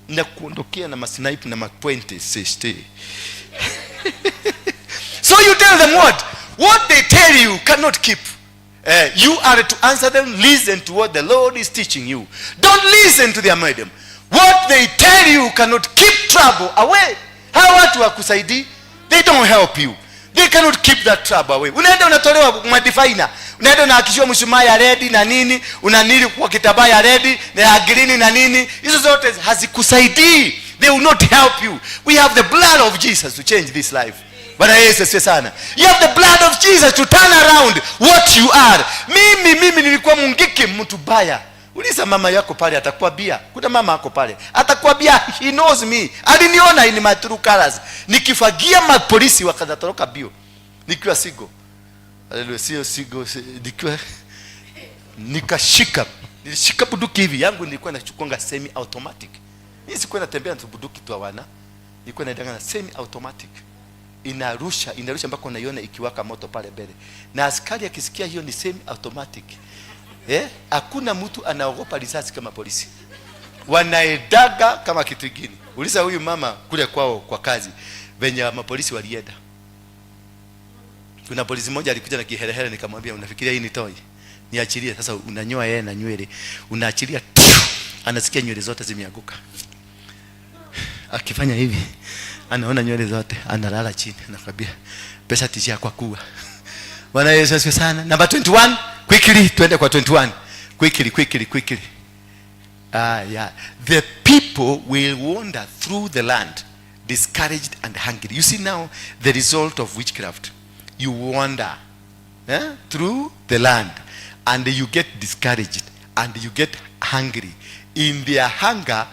Nakuondokea na masnipe na mapointe sister. So you tell them what? What they tell you cannot keep. You are to answer them. Listen to what the Lord is teaching you. Don't listen to their medium. What they tell you cannot keep trouble away. Hawa watu wakusaidii, they don't help you. They cannot keep that trouble away. Unaenda unatolewa madiviner, unaenda unahakishiwa mshumaa ya red na nini, unanili kwa kitambaa ya red na ya green na nini, hizo zote hazikusaidii. They will not help you. We have the blood of Jesus to change this life. Bwana Yesu asifiwe sana. You have the blood of Jesus to turn around what you are. Mimi nilikuwa mungiki, mtu baya. Uliza mama yako pale, atakwambia. Kuna mama ako pale, atakwambia. He knows me. Aliniona in my true colors. Nikifagia mapolisi wakatoroka bio. Nikiwa sigo. Haleluya, sio sigo, nikiwa nikashika. Nilishika bunduki hivi yangu, nilikuwa nachukua semi automatic. Mimi sikuwa natembea na bunduki tu hawana. Nilikuwa naendanga na semi automatic. Inarusha, inarusha mpaka unaiona ikiwaka moto pale mbele. Na askari akisikia hiyo ni semi automatic. Hakuna mtu anaogopa risasi kama polisi. Wanaedaga kama kitu kingine. Uliza huyu mama kule kwao kwa kazi venye mapolisi walienda. Kuna polisi mmoja alikuja na kiherehere, nikamwambia, "Unafikiria hii ni toy? Niachilie sasa." Unanyoa yeye na nywele, unaachilia, anasikia nywele zote zimeanguka. Akifanya hivi, anaona nywele zote, analala chini, anakwambia, "Pesa tishia kwa kuwa." Bwana Yesu asifiwe sana. Number 21, quickly, twende kwa 21. Quickly, quickly, quickly. Ah, yeah. The people will wander through the land, discouraged and hungry. You see now the result of witchcraft. You wander, eh, through the land and you get discouraged and you get hungry. In their hunger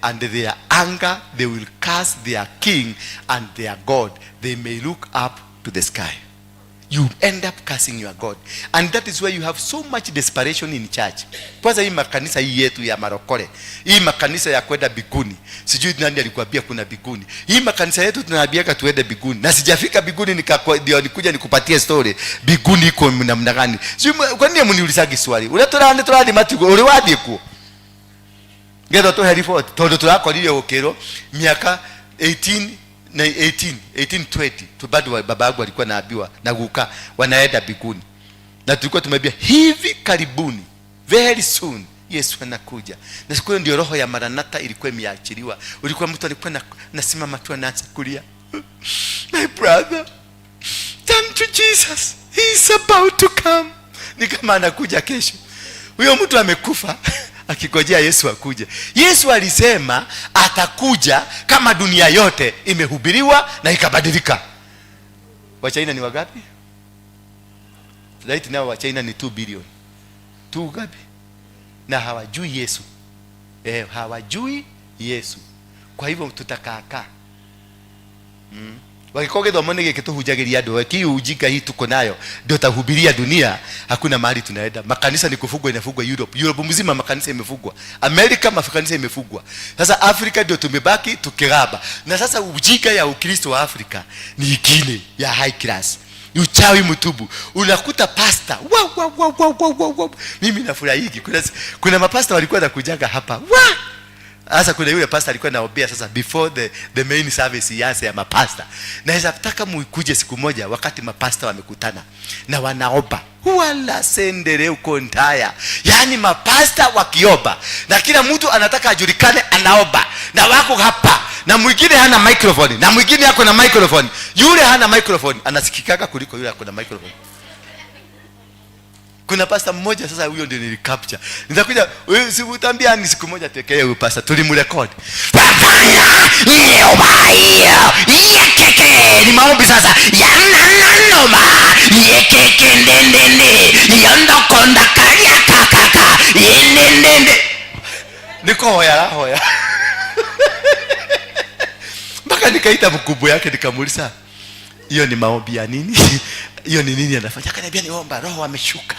and their anger, they will curse their king and their God. They may look up to the sky. You end up cursing your God. And that is why you have so much desperation in church. Kwanza hii makanisa hii yetu ya marokore, hii makanisa ya kwenda biguni, sijui nani alikuambia kuna biguni. Hii makanisa yetu tunaambiaga tuende biguni, na sijafika biguni, ndio nikuja nikupatie story biguni iko namna gani. Sijui kwa nini mniulizagi swali uria turani turathi matigo uri wathie kuo ngetha tuhe report, tondu turakorire gukirwo miaka 18 na 18 1820 tu bado baba yangu alikuwa naambiwa na guka wanaenda biguni, na tulikuwa tumeambia hivi karibuni, very soon, Yesu anakuja. Na siku hiyo ndio roho ya maranata ilikuwa imeachiliwa. Ulikuwa mtu alikuwa nasimama tu anaanza kulia, "My brother, turn to Jesus, he is about to come." Ni kama anakuja kesho. Huyo mtu amekufa akigojea Yesu akuje. Yesu alisema atakuja kama dunia yote imehubiriwa na ikabadilika. Wachina ni wagapi right now? Wachina ni 2 billion. 2 gapi? Na hawajui Yesu. Hawajui Yesu. Kwa hivyo tutakaakaa Wagĩkorwo gĩthomo nĩ gĩkĩ tũhunjagĩria andũ ki ujinga hii tuko nayo ndio tahubiria dunia, hakuna mahali tunaenda. Makanisa ni kufungwa, inafungwa Europe. Europe mzima makanisa imefungwa. Amerika makanisa imefungwa. Sasa Afrika ndio tumebaki tukigaba. Na sasa ujinga ya Ukristo wa Afrika ni ingine ya high class, ni uchawi mtubu. Unakuta pasta wa wa wa wa wa wa wa. Mimi nafurahiki, kuna mapasta walikuwa nakujaga hapa wa Sasa kuna yule pastor alikuwa anaombea sasa before the main service ianze ya mapasta. Naweza taka muikuje siku moja wakati mapasta wamekutana na wanaomba. Wala sendere uko ndaya. Yaani mapasta wakiomba na kila mtu anataka ajulikane anaomba, na wako hapa, na mwingine hana microphone, na mwingine ako na microphone. Yule hana microphone anasikikaga kuliko yule ako na microphone. Kuna pasta mmoja sasa, huyo ndio nilicapture. Nitakuja wewe, si utaambia ni siku moja tuwekee huyu pasta, tulimrecord. Wafanya nyobayo yekeke, ni maombi sasa ya nananoma yekeke ndendende yondokonda kaya kakaka yendendende, niko hoya la hoya mpaka nikaita mkubwa yake nikamuuliza, hiyo ni maombi ya nini? Hiyo ni nini anafanya? Akaniambia niomba roho ameshuka.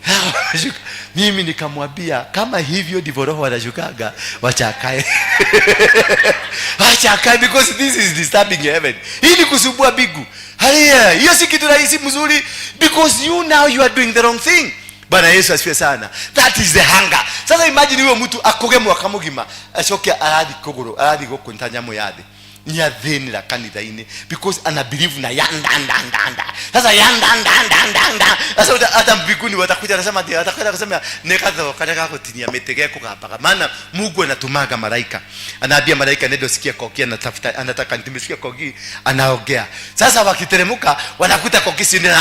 Roho ameshuka. Mimi nikamwambia kama hivyo ndivyo roho anashukaga, wacha akae. Wacha akae because this is disturbing heaven. Hii ni kusumbua mbingu. Haleluya. Hiyo si kitu rahisi mzuri because you now you are doing the wrong thing. Bwana Yesu asifiwe sana. That is the hunger. Sasa imagine huyo mtu akoge mwaka mugima acoke arathi kuguru arathi gukunta nyamu ya thi nĩathĩnĩra kanitha-inĩ because ana believe na yandandandanda. Sasa yandandandandanda, sasa hata mbinguni watakuja anasema ati atakwenda kusema nĩ gatho karĩa gagũtinia mĩtĩ gekũgambaga, maana Mungu anatumaga malaika, anaambia malaika nenda usikie Koki anatafuta, anataka nimesikia Koki anaongea. Sasa wakiteremka wanakuta Koki si ndio.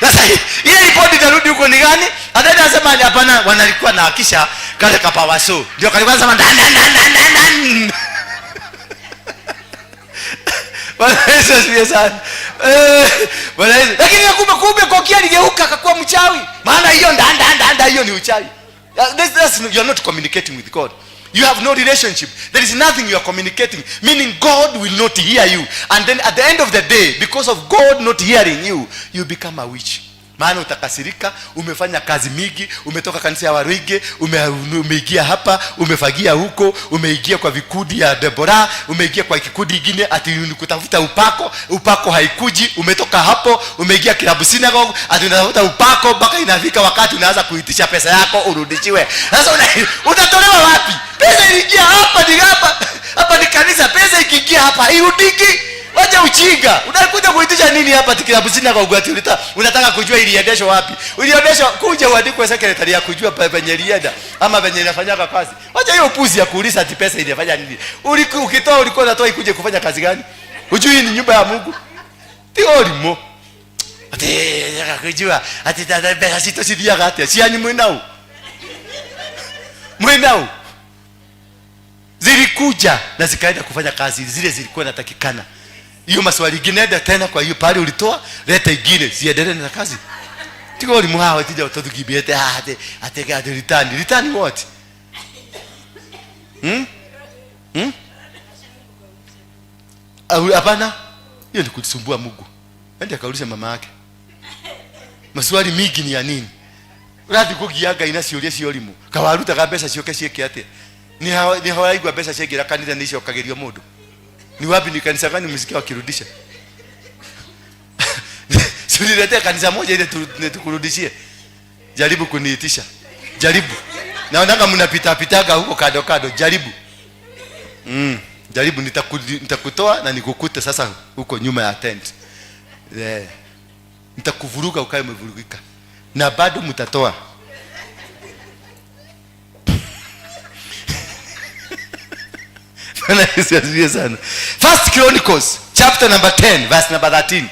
Sasa ile ripoti itarudi huko ni gani? Ataenda anasema hapana, wanalikuwa na hakisha kale kapawaso ndio kalikuwa anasema ndan ndan ndan ndan ndan. Bwana Yesu asifiwe sana. Bwana Yesu. Lakini kumbe Koki aligeuka akakuwa mchawi. Maana hiyo nda nda nda nda hiyo ni uchawi. You are not communicating with God. You have no relationship. There is nothing you are communicating, meaning God will not hear you. And then at the end of the day, because of God not hearing you, you become a witch. Maana utakasirika, umefanya kazi mingi, umetoka kanisa ya Waruinge, umeingia hapa, umefagia huko, umeingia kwa vikundi ya Deborah, umeingia kwa kikundi kingine ati ni kutafuta upako, upako haikuji, umetoka hapo, umeingia kilabu synagogue ati unatafuta upako, mpaka inafika wakati unaanza kuitisha pesa yako urudishiwe. Sasa utatolewa wapi? Pesa iliingia hapa, ni hapa. Hapa ni kanisa, pesa ikiingia hapa hairudiki. Wacha ujinga. Unakuja kuitisha nini hapa kilabu synagogue ati unataka kujua iliendeshwa wapi? Iliendeshwa kuja uandikwe secretary ya kujua penye ilienda ama penye inafanyaga kazi. Wacha hiyo upuzi ya kuuliza ati pesa ilifanya nini. Ukitoa ulikuwa unatoa ikuje kufanya kazi gani? Hujui ni nyumba ya Mungu? Ti olimo. Ati nataka kujua ati dada pesa sito sithiaga atia. Cianyu mwinau. Mwinau. Zilikuja na zikaenda kufanya kazi zile zilikuwa natakikana. Hiyo maswali ingine enda tena kwa hiyo pale ulitoa, leta ingine ziendelee na kazi. Tigo ulimu hawa tija utothukibiete ate ate ate return. Return what? Au hapana? Hiyo ni kusumbua Mungu. Ende akaulize mama yake. Maswali mingi ni ya nini? Urathi kugia Ngai na ciũria cia ũrimũ. Kawarutaga mbeca ciũke ciĩke atĩa? Ni hawaigua mbeca ciaingĩra kanitha nĩ icokagĩrio mũndũ. Ni wapi, ni kanisa gani umesikia wakirudisha? Si uniletee kanisa moja ile tukurudishie. Jaribu kuniitisha. Jaribu. Naonanga mnapita pitaga huko kando kando. Jaribu. Jaribu, nitakutoa na nikukute sasa huko nyuma ya tent. Yeah. Nitakuvuruga ukae umevurugika. Na bado mtatoa. Bwana Yesu asifiwe sana. First Chronicles chapter number 10 verse number 13.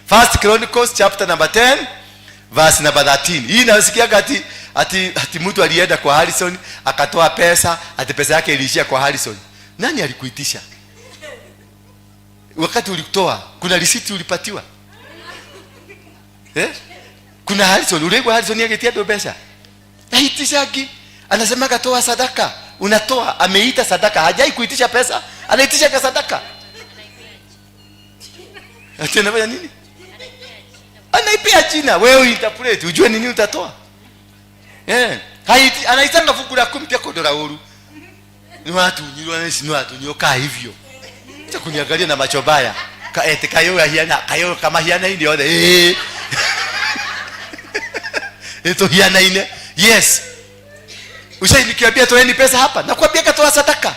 First Chronicles chapter number 10 verse number 13. Hii nasikiaga ati mtu alienda kwa Harrison akatoa pesa, ati pesa yake iliishia kwa Harrison. Nani alikuitisha? Wakati ulitoa, kuna risiti ulipatiwa? Kuna Harrison, uliigwa Harrison agetia ndo pesa? Haitishagi. Anasemaga toa sadaka. Unatoa, ameita sadaka, hajai kuitisha pesa, anaitisha kwa sadaka. Ati anafanya nini? Anaipea jina, wewe interpret, ujue nini utatoa. Haiti, anaitanga fungu la 10 pia kodora huru. Ni watu nyirwa nesi, ni watu nyoka hivyo. Acha kuniangalia na macho baya. Ka eti kayo ya hiana, kayo kama hiana hii ndio. Eto hiana ine. Yes. Ushai nikiambia toeni pesa hapa, nakwambia katoa sadaka.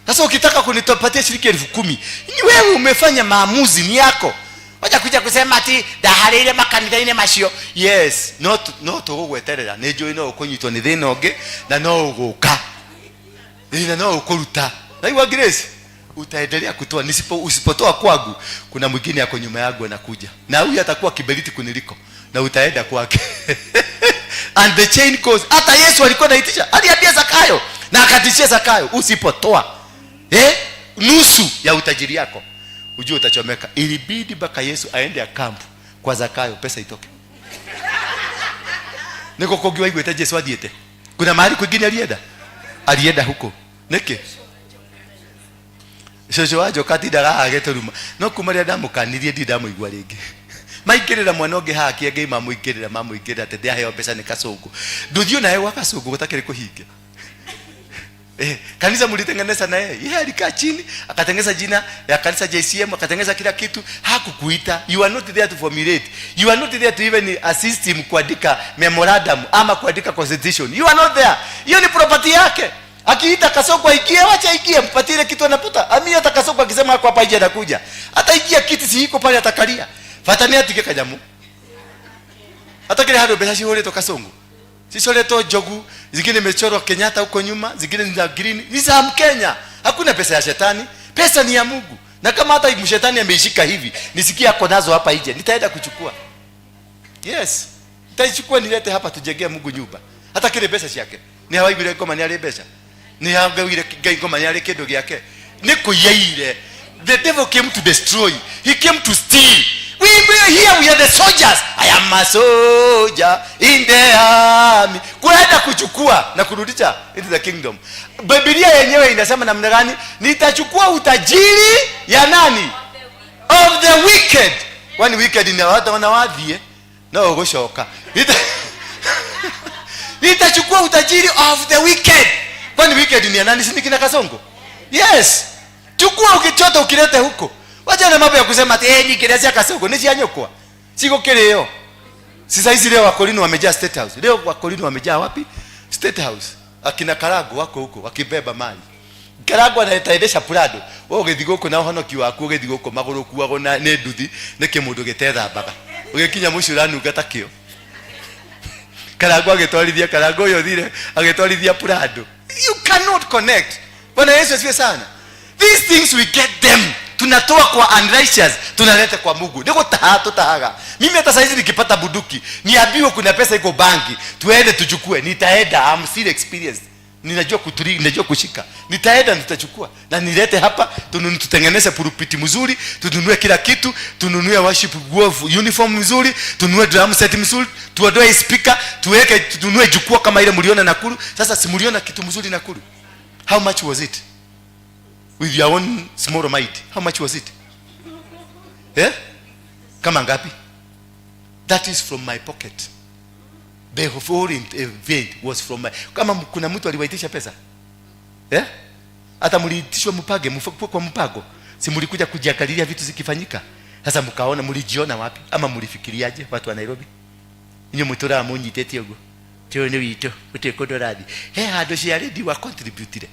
Sasa ukitaka kunitopatia shilingi 10,000, ni wewe umefanya maamuzi, ni yako. Wacha kuja kusema ati ndaharĩire makanitha-inĩ macio. Yes, no tũgũgweterera. Nĩ njũĩ no ũkũnyitwo nĩ thĩna ũngĩ na no ũgũka. Ĩ, na no ũkũruta. Naigua Grace, utaendelea kutoa. Usipotoa kwangu, kuna mwingine ako nyuma yangu anakuja. Na huyu atakuwa kiberiti kuniliko na utaenda kwake. And the chain goes. Hata Yesu alikuwa anaitisha, aliambia Zakayo na akatishia Zakayo, usipotoa nusu ya utajiri yako ujue utachomeka. Ilibidi mpaka Yesu aende akampu kwa Zakayo pesa itoke. Niko kũngĩ waiguĩte Jesu athiĩte? Kuna mahali kwingine alienda? Alienda huko nĩkĩ? Cũcũ wa njoka atindaga haha agĩtũruma, no kuma rĩrĩa ndamũkanirie ndirĩ ndamũigua rĩngĩ. Maingĩrĩra mwana ũngĩ haha kĩengei, mamũingĩrĩra mamũingĩrĩra atĩ ndĩaheo mbeca nĩ Kasũngũ. Ndũthiĩ nawe gwa Kasũngũ gũtakĩrĩ kũhinge. Kanisa mlitengeneza na yeye. Yeye alikaa chini akatengeneza jina ya kanisa JCM, akatengeneza kila kitu. Hakukuita. You are not there to formulate. You are not there to even assist him kuandika memorandum ama kuandika constitution. You are not there. Hiyo ni property yake. Akiita Kasoko aikie, wacha aikie, mpatie ile kitu anapata. Ami hata Kasoko akisema ako hapa nje anakuja. Hata ingia kiti si iko pale atakalia. Fatani atike kanyamu. Hata kile hado mbeca cihũrĩtwo Kasongo. Cicoretwo njogu, zingine imechorwa Kenyatta huko nyuma, zingine ni za green, ni za Mkenya. Hakuna pesa ya shetani, pesa ni ya Mungu. Na kama hata mshetani ameishika hivi, nisikie ako nazo hapa nje, nitaenda kuchukua. Yes, nitaichukua nilete hapa tujengee Mungu nyumba. Hata kile pesa ciake. Ni hawaiguire ngoma ni arĩ mbeca. Ni hawaiguire Ngai ngoma ni arĩ kĩndũ gĩake. Nĩ kũiyaire. The devil came to destroy. He came to steal. We here we are the soldiers. I am a soldier in the army. Kuenda kuchukua na kurudisha into the kingdom. Biblia yenyewe inasema namna gani? Nitachukua utajiri ya nani? Of the wicked. Kwani wicked ni watu wanawathie? No ũgũcoka. Nitachukua utajiri of the wicked. Kwani wicked ni ya nani? Si ni kina Kasongo? Yes. Chukua ukichota ukilete huko. Wacha na mambo ya kusema ati ni kile Kasongo ni cia nyukwa. Siko kilio. Sasa hizi leo Wakorino wamejaa State House. Leo Wakorino wamejaa wapi? State House. Akina Karago wako huko wakibeba mali. Karago anaendesha Prado. Wewe ũgĩthiĩ gũkũ na ũhonoki waku, ũgĩthiĩ gũkũ magũrũ kuagwo na nĩ nduthi nĩ kĩmũndũ gĩtethambaga. Ũgĩkinya mũciĩ ũranunga ta kĩo. Karago agĩtwarithia, Karago ũyũ thire agĩtwarithia Prado. You cannot connect. Bwana Yesu asifiwe sana. These things we get them. Tunatoa kwa unrighteous, tunaleta kwa Mungu. Nĩ gũtaha tũtahaga. Mimi hata saizi nikipata bunduki, niambiwe kuna pesa iko banki, tuende tuchukue, nitaenda. I'm still experienced. Ninajua kuturi, ninajua kushika. Nitaenda nitachukua na nilete hapa, tutengeneze pulpiti mzuri, tununue kila kitu, tununue worship uniform mzuri, tununue drum set mzuri, tuondoe speaker, tuweke, tununue jukwaa kama ile mliona Nakuru. Sasa si mliona kitu mzuri Nakuru? How much was it? With your own small might. How much was it? Eh? Kama ngapi? That is from my pocket. The whole event was from my... Kama kuna mtu aliwaitisha pesa? Eh? Hata mliitishwa mpage, kwa mpango. Si mlikuja kujiangalilia vitu zikifanyika? Sasa mkaona, mlijiona wapi? Ama mlifikiriaje watu wa Nairobi? Inyuĩ mũtũraga mũnyitĩte ũguo. Tĩũ nĩ witũ, gũtirĩ kũndũ ũrathiĩ. He handũ cia ready wa contributire.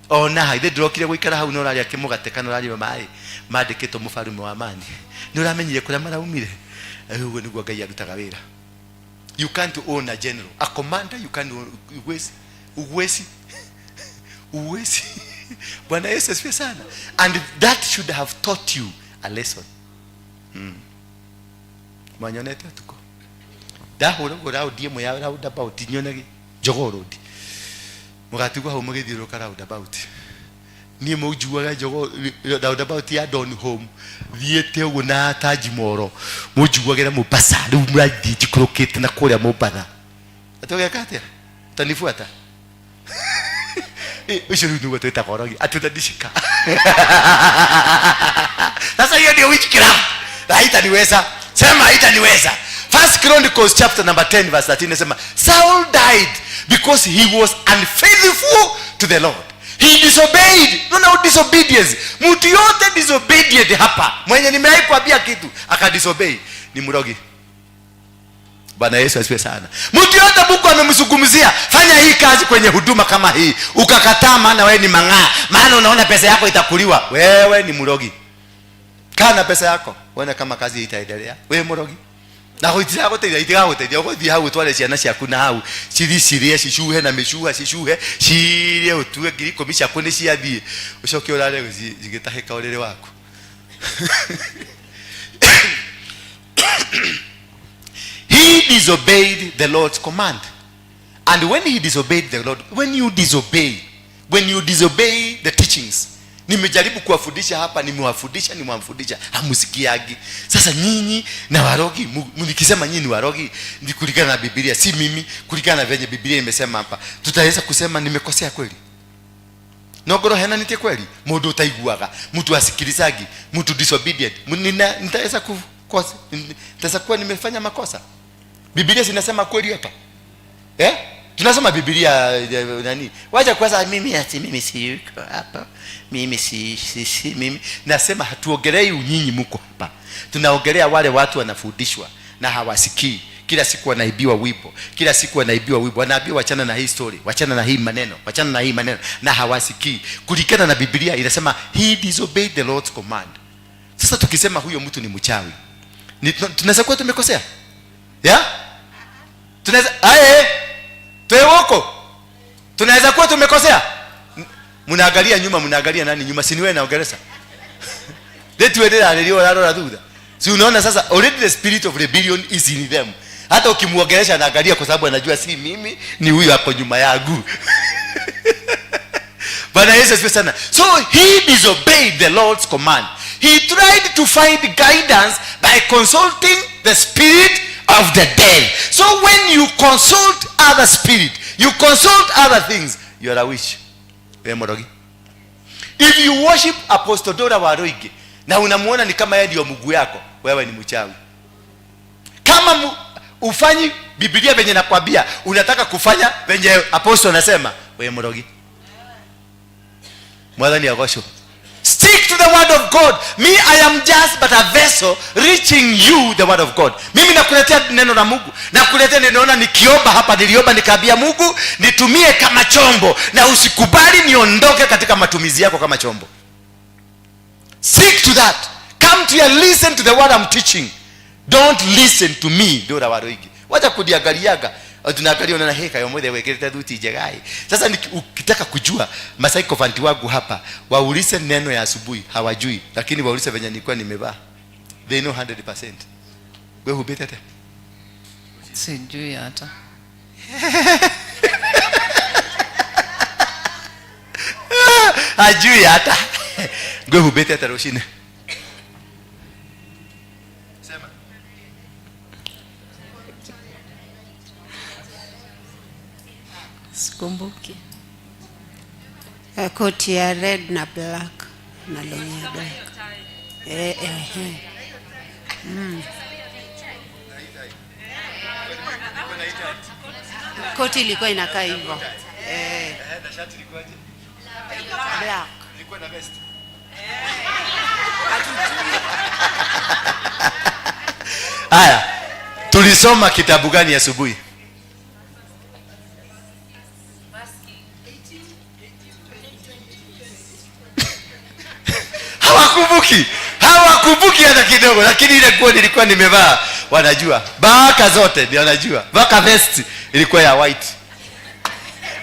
Ona ithe ndĩrokire gũikara hau no ũrarĩa kĩmũgate kana ũrarĩa maĩ mandĩkĩtwo mũbarume wa amani. Nĩ ũramenyire kũrĩa maraumire? Ũguo nĩguo Ngai arutaga wĩra. You can't own a general, a commander. You can't own, uwezi, uwezi, uwezi. Bwana Yesu asifiwe sana. And that should have taught you a lesson. Mwanyonete tuko ndahũra ũguo raundi ĩmwe ya roundabout nyonage Jogoo Road, mũgatigwo hau mũgĩthiũrũrũka roundabout. Niĩ mũnjuaga Jogoo roundabout ya Don Home thiĩte ũguo na Taji Moro, mũnjuagĩra Mombasa. Rĩu mũrathiĩ njikũrũkĩte na kũrĩa Mombatha. Atĩ ũgeka atĩa? Utanifuata? Ũcio rĩu nĩguo twĩtaga ũrogi, atĩ utanishika. Sasa hiyo ndio witchcraft na haitaniweza. Sema haitaniweza. First Chronicles chapter number 10 verse 13 inasema Saul died because he was unfaithful to the Lord. He disobeyed. No, no, disobedience. Mtu yote disobedient hapa, mwenye nimewahi kuambia kitu akadisobey, ni mrogi. Bwana Yesu asifiwe sana. Mtu yote Mungu amemzungumzia, fanya hii kazi kwenye huduma kama hii, ukakataa, maana wewe ni mang'aa, maana unaona pesa yako itakuliwa, wewe ni mrogi. Kaa na pesa yako wone kama kazi itaendelea. Wewe mrogi na gũtiragũteithia, itigagũteithia. Ũgũthiĩ hau ũtware ciana ciaku na hau cithi cirĩe, cicuhe na mĩcuha, cicuhe cirĩe, ũtue 10,000 ciaku nĩ ciathiĩ, ũcoke ũrare cigĩtahĩka ũrĩrĩ waku. He disobeyed the Lord's command. And when he disobeyed the Lord, when you disobey, when you disobey the teachings, nimejaribu kuwafundisha hapa, nimewafundisha, nimewafundisha, hamusikiagi. Sasa nyinyi na warogi, nikisema nyinyi ni warogi, ni kulingana na Biblia, si mimi, kulingana na venye Biblia imesema hapa. Tutaweza kusema nimekosea kweli? Nongoro henanitie kweli? Mundu utaiguaga, mtu asikilizagi, mtu disobedient. Nitaweza nitaweza kuwa nimefanya makosa? Biblia zinasema kweli hapa? Eh? Tunasoma Biblia nani? Wacha kwanza mimi ati mimi si yuko hapa. Mimi si, si, si mimi. Nasema hatuongelei nyinyi mko hapa. Tunaongelea wale watu wanafundishwa na hawasikii. Kila siku wanaibiwa wimbo. Kila siku wanaibiwa wimbo. Wanaambiwa wachana na hii story, wachana na hii maneno, wachana na hii maneno na hawasikii. Kulingana na Biblia inasema he disobeyed the Lord's command. Sasa tukisema huyo mtu ni mchawi, tunaweza kuwa tumekosea? Yeah? Tunaweza aye twewoko. Tunaweza kuwa tumekosea? Mnaangalia nyuma, mnaangalia nani nyuma? Si ni wewe naongelesha. Letu wewe ndio urarora thutha. Si unaona sasa already the spirit of rebellion is in them. Hata ukimuongelesha anaangalia kwa sababu anajua si mimi, ni huyu hapo nyuma yangu. Bwana Yesu asifiwe sana. So he disobeyed the Lord's command. He tried to find guidance by consulting the spirit of the dead. So when you consult other spirit, you consult other things, you are a witch. Wewe mrogi. If you worship Apostle Dora Waruinge na unamuona ni kama yeye ndio Mungu yako, wewe ni mchawi. Kama ufanyi Biblia venye nakwambia, unataka kufanya venye apostle anasema, wewe mrogi. Mwathani agocwo. Stick to the word of God. Me, I am just but a vessel reaching you the word of God. Mimi nakuletea neno la Mungu. Nakuletea, ninaona nikiomba hapa, niliomba nikaambia Mungu nitumie kama chombo, na usikubali niondoke katika matumizi yako kama chombo. Stick to that. Come to here, listen to the word I'm teaching. Don't listen to me. Dora Waruinge. Wacha kudiangaliaga. Tunaangalia unaona heka yomwe wekete thuti njega. Sasa ukitaka kujua masycophant wangu hapa, waulize neno ya asubuhi hawajui, lakini waulize venye nilikuwa nimevaa. They know 100%. Wewe hubetete? Sijui hata. Hajui hata. Wewe hubetete rushine. Sema. Sikumbuki. Koti ya red na black na longi ya black. Koti ilikuwa inakaa hivyo. Na shati ilikuwaje? Black. Ilikuwa na vest. Haya, tulisoma kitabu gani asubuhi? Hawakumbuki. Hawakumbuki hata kidogo, lakini ile nguo nilikuwa nimevaa wanajua. Baka zote ndio wanajua. Baka vest ilikuwa ya white.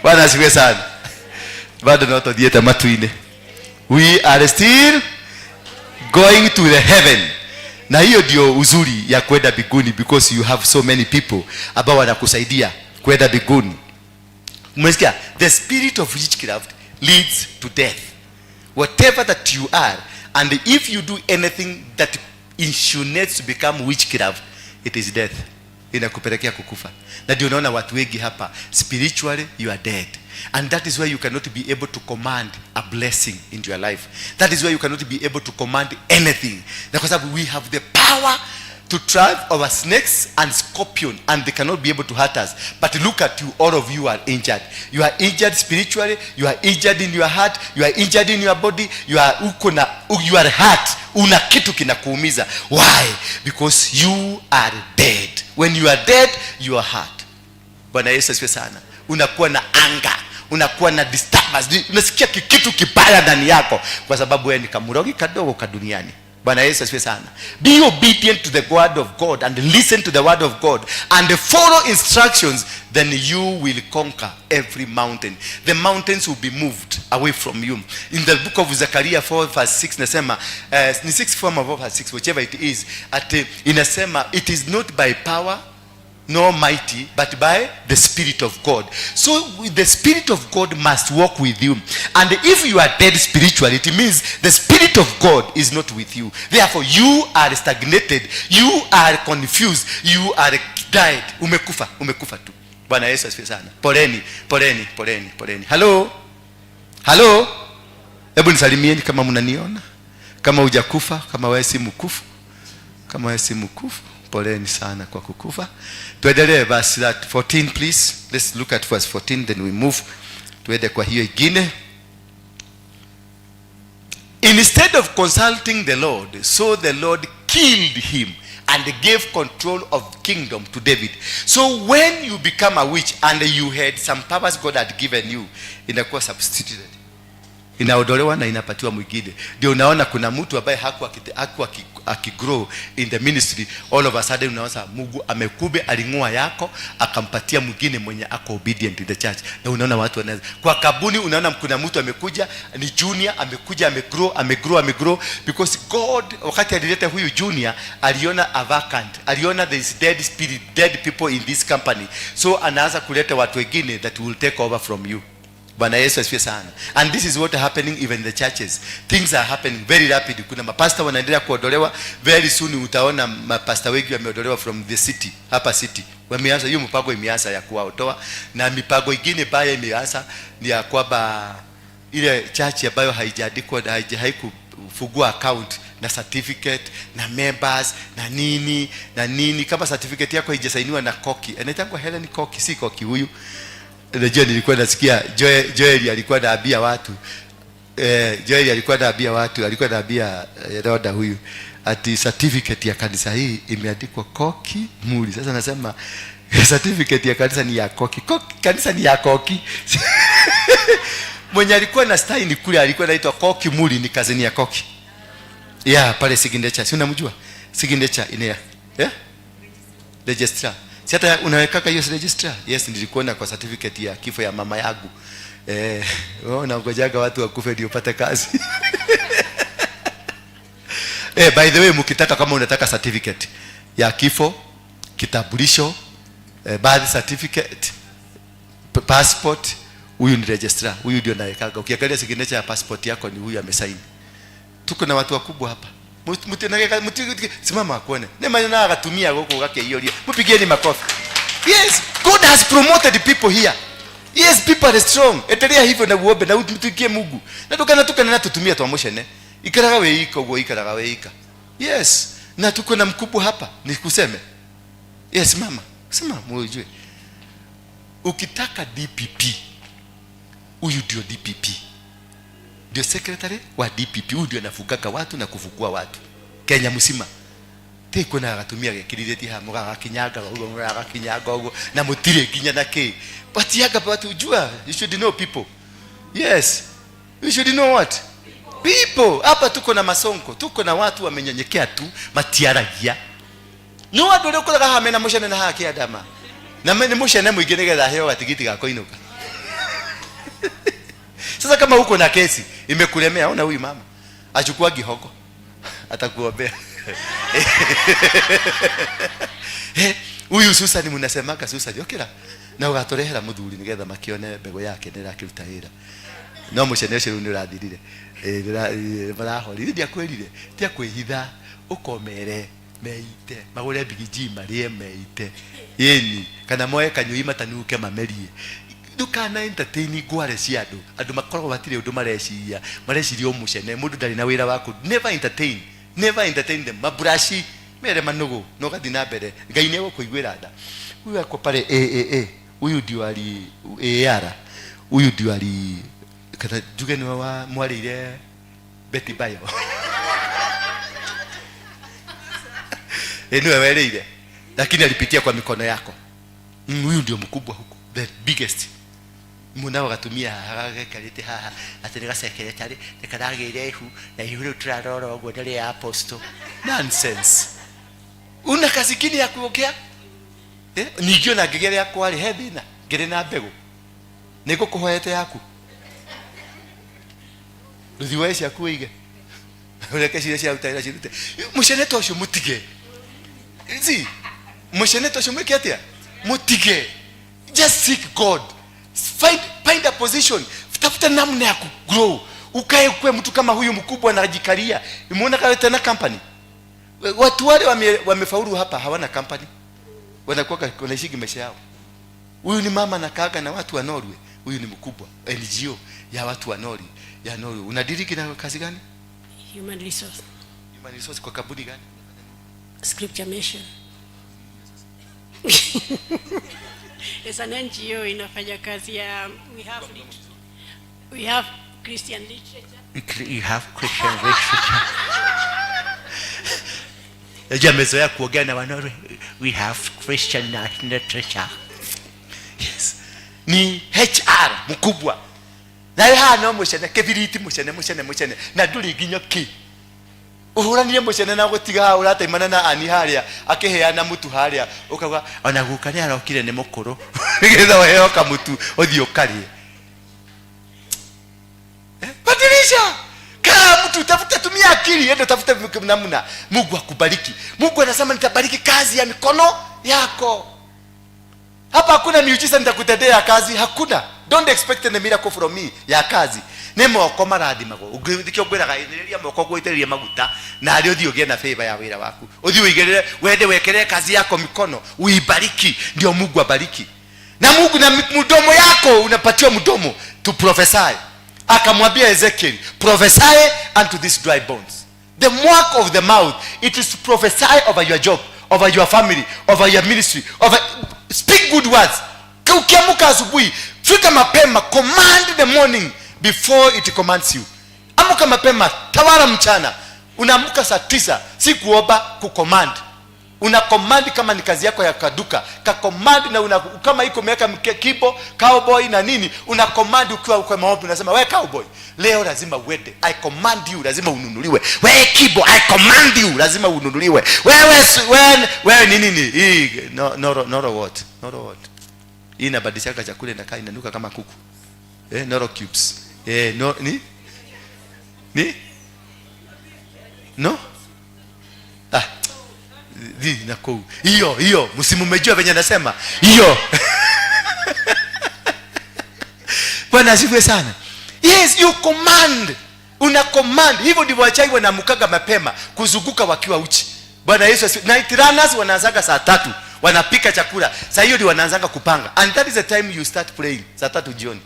Bwana asifiwe sana. Bado no tuthiete matu-inĩ. We are still going to the heaven. Na hiyo ndio uzuri ya kwenda mbinguni, because you have so many people ambao wanakusaidia kwenda mbinguni. Umesikia? The spirit of witchcraft leads to death. Whatever that you are, and if you do anything that insinuates to become witchcraft, it is death. Inakupelekea kukufa. Na ndio unaona watu wengi hapa, spiritually you are dead. And that is why you cannot be able to command a blessing into your life. That is why you cannot be able to command anything. Na kwa sababu we have the power to drive over snakes and scorpion, and they cannot be able to hurt us. But look at you, all of you are injured. You are injured spiritually, you are injured in your heart, you are injured in your body, you are uko na, you are hurt. Una kitu kinakuumiza. Why? Because you are dead. When you are dead, you are hurt. Bwana Yesu asifiwe sana. Unakuwa na anger, unakuwa na disturbance, unasikia kitu kibaya ndani yako, kwa sababu wewe ni kamurogi kadogo ka duniani. Bwana Yesu asifiwe sana. Be obedient to the word of God and listen to the word of God and follow instructions, then you will conquer every mountain. The mountains will be moved away from you. In the book of Zechariah 4 verse 6 nasema, ni 6 4 ama 4 verse 6, whichever it is, at inasema it is not by power nor mighty, but by the Spirit of God. So the Spirit of God must walk with you. And if you are dead spiritually, it means the Spirit of God is not with you. Therefore, you are stagnated, you are confused, you are died. Umekufa, umekufa tu. Bwana Yesu asifiwe sana. Poleni, poleni, poleni, poleni. Hello? Hello? Hebu nisalimieni kama mnaniona. Kama hujakufa, kama wewe si mkufu. Kama wewe si mkufu, poleni sana kwa kukufa. Tuendelee verse that 14, please. Let's look at verse 14, then we move. Tuende kwa hiyo ingine. Instead of consulting the Lord, so the Lord killed him and gave control of kingdom to David. So when you become a witch and you had some powers God had given you, inakuwa substituted, inaondolewa na inapatiwa mwingine. Ndio unaona kuna mtu ambaye hakuwa akigrow in the ministry, all of a sudden unaona Mungu amekube aling'oa yako akampatia mwingine mwenye ako obedient in the church. Na unaona watu wanaweza kwa kabuni, unaona kuna mtu amekuja ni junior, amekuja amegrow, amegrow, amegrow, because God wakati alileta huyu junior aliona a vacant, aliona there is dead spirit, dead people in this company, so anaanza kuleta watu wengine that will take over from you. Bwana Yesu asifiwe sana. And this is what happening even in the churches. Things are happening very rapid. Kuna mapasta wanaendelea kuondolewa. Very soon utaona mapasta wengi wameondolewa from the city, hapa city. Wameanza hiyo mpango, imeanza ya kuwaondoa, na mipango ingine baya imeanza ni ya kwamba ile church ambayo haijaandikwa, haikufungua account na certificate na members na nini na nini, kama certificate yako haijasainiwa na Koki, anaitangwa Helen Koki, si Koki huyu. Unajua nilikuwa nasikia Joel alikuwa anaambia watu, Joel alikuwa anaambia watu, alikuwa anaambia Roda huyu ati certificate ya kanisa hii imeandikwa Koki Muri. Sasa nasema certificate ya kanisa ni ya Koki. Koki, kanisa ni ya Koki. Mwenye alikuwa na sign kule alikuwa anaitwa Koki Muri, ni cousin ya Koki. Yeah, pale signature. Si unamjua? Signature ine. Yeah? Registrar. Si hata unawekaka hiyo registrar? Yes, nilikuona kwa certificate ya kifo ya mama yangu. Wewe unangojaga watu wakufe ndio upate kazi. By the way, mkitaka, kama unataka certificate ya kifo, kitambulisho, birth certificate, passport, huyu ni registrar, huyu ndio nawekaga. Ukiangalia signature ya passport yako ni huyu amesaini. Tuko na watu wakubwa hapa. Simama akuone. Nema na agatumia guku gakĩiyũria. Mpigieni makofi. Yes, God has promoted people here. Yes, people are strong. Endelea hivyo na uombe na umtumikie Mungu. Na tukana tukana na tutumia twamucene. Ikaraga weika uguo, ikaraga weika. Yes, na tuko na mkubwa hapa, nikuseme. Yes, mama. Sema mujue. Ukitaka DPP, huyu ndio DPP. Ndio secretary wa DPP, huyu ndio anafungaga watu na kufungua watu Kenya mzima. Ti kuna agatumia gekirithĩtie haha mũgagakinyangaga ũguo, mũgagakinyanga ũguo na mũtirĩ nginya na kĩ patiaga. But ujua, you should know people. Yes, you should know what people. Hapa tuko na masonko, tuko na watu wamenyenyekea tu, matiaragia no andũ arĩa ũkoraga haha mena mũcene na haha kĩandama na nĩ mũcene mũingĩ nĩgetha aheo gatigiti ga kũinũka. Sasa kama uko na kesi imekulemea, ona huyu mama achukua gihogo, atakuombea. Huyu Susan, mnasemaga Susan, okira na ugaturehera muthuri nigetha makione mbegu yake nĩ ĩrakĩruta wĩra, no mũcene ũcio rĩu nĩ ũrathirire. Marahorire, ndiakwĩrire tia kwĩhitha, ũkomere meite magũre bigiji marĩe meite ĩni kana moe kanyũi matanuke mamerie. Ndukana entertain ngware cia andũ. Andũ makoragwo matirĩ ũndũ mareciria, mareciria o mũcene. Mũndũ ndarĩ na wĩra waku. Never entertain, never entertain them. Maburashi mere manugu na ũgathiĩ na mbere, Ngai nĩ egũkũiguĩra tha. Huyu ako pale AAA, huyu ndio ali AR, huyu ndio ali kana njuge nĩwe wa mwarĩire Betty Bayo. Niwe wereire, lakini alipitia kwa mikono yako. Huyu ndio mkubwa huku, the biggest muna gatumia haha gekarĩte haha atĩ nĩ gacekeretarĩ nĩ karagĩire ihu na ihu rĩu tũrarora ũguo nĩ rĩa apostle. Nonsense. Una kazi kini ya kuongea, eh? Ningĩ ona ngĩgĩa rĩakwa rĩ, he thĩna ngĩrĩ na mbegũ nĩ ngũkũhoete yaku rũthi woe ciaku wĩige ũreke ciria ciaruta wĩra cirute. Mũcene ta ũcio mũtige. See, mũcene ta ũcio mwĩke atĩa? Mũtige. Just seek God. Find a position. Tafuta namna ya kugrow, ukae kwe mtu kama huyu mkubwa anajikalia. Umeona kama tena company, watu wale wamefaulu hapa hawana company, wanakuwa wanaishigi maisha yao. Huyu ni mama anakaaga na watu wa Norway. Huyu ni mkubwa NGO ya watu wa Norway, ya Norway. Unadiriki na kazi gani? Human resource. Human resource kwa kampuni gani? Scripture Mission. It's an NGO inafanya kazi ya we have Christian literature. You have Christian literature. Najua amezoea kuongea na Wanorwe. We have Christian literature. Yes. Ni HR mkubwa. Na haha no mucene kibiriti, mucene, mucene, mucene, na nduri nginya ki uhuranire mucene na gutiga haha urataimana na ani haria akiheana mutu haria ukauga ona guka ni arokire ni mukuru nigetha uheo kamutu uthii ukarie. Badilisha. Kaa mtu, tafuta, tumia akili, enda tafuta namna Mungu akubariki. Mungu anasema nitabariki kazi ya mikono yako. Hapa hakuna miujiza nitakutendea kazi, hakuna. Don't expect any miracle from me ya kazi. Nĩ moko marathimagwo. Ũngĩthikio ngwĩraga ithĩrĩria moko gũitĩrĩria maguta na arĩ ũthiĩ ũgĩe na favor ya wĩra waku. Ũthiĩ ũigĩrĩre, wende wekerere kazi yako mikono, uibariki, ndio Mungu abariki. Na Mungu na mdomo yako unapatiwa mdomo to prophesy. Akamwambia Ezekiel, prophesy unto these dry bones. The work of the mouth, it is to prophesy over your job, over your family, over your ministry, over, speak good words. Ukiamka asubuhi, fika mapema, command the morning before it commands you. Amka mapema, tawala mchana. Unaamka saa 9, si kuomba, kucommand. Una command kama ni kazi yako ya kaduka, ka command na una, kama iko miaka kibo, cowboy na nini, una command ukiwa uko maombi, unasema we cowboy, leo lazima uende. I command you, lazima ununuliwe. We kibo, I command you, lazima ununuliwe. Wewe wewe ni nini? Hii no, no, no, no what? No, no what? Hii inabadilishaka chakula inakaa inanuka kama kuku. Noro cubes. No ni? Ni? No? Ah. Di na kou. Hiyo, hiyo, msimu mmejua venye nasema. Hiyo. Bwana asifiwe sana. Yes, you command. Una command. Hivyo ndivyo wachawi wanaamkaga mapema kuzunguka wakiwa uchi. Bwana Yesu asifiwe. Night runners wanaanzaga saa 3, wanapika chakula. Saa hiyo ndio wanaanzaga kupanga. And that is the time you start praying. Saa 3 jioni.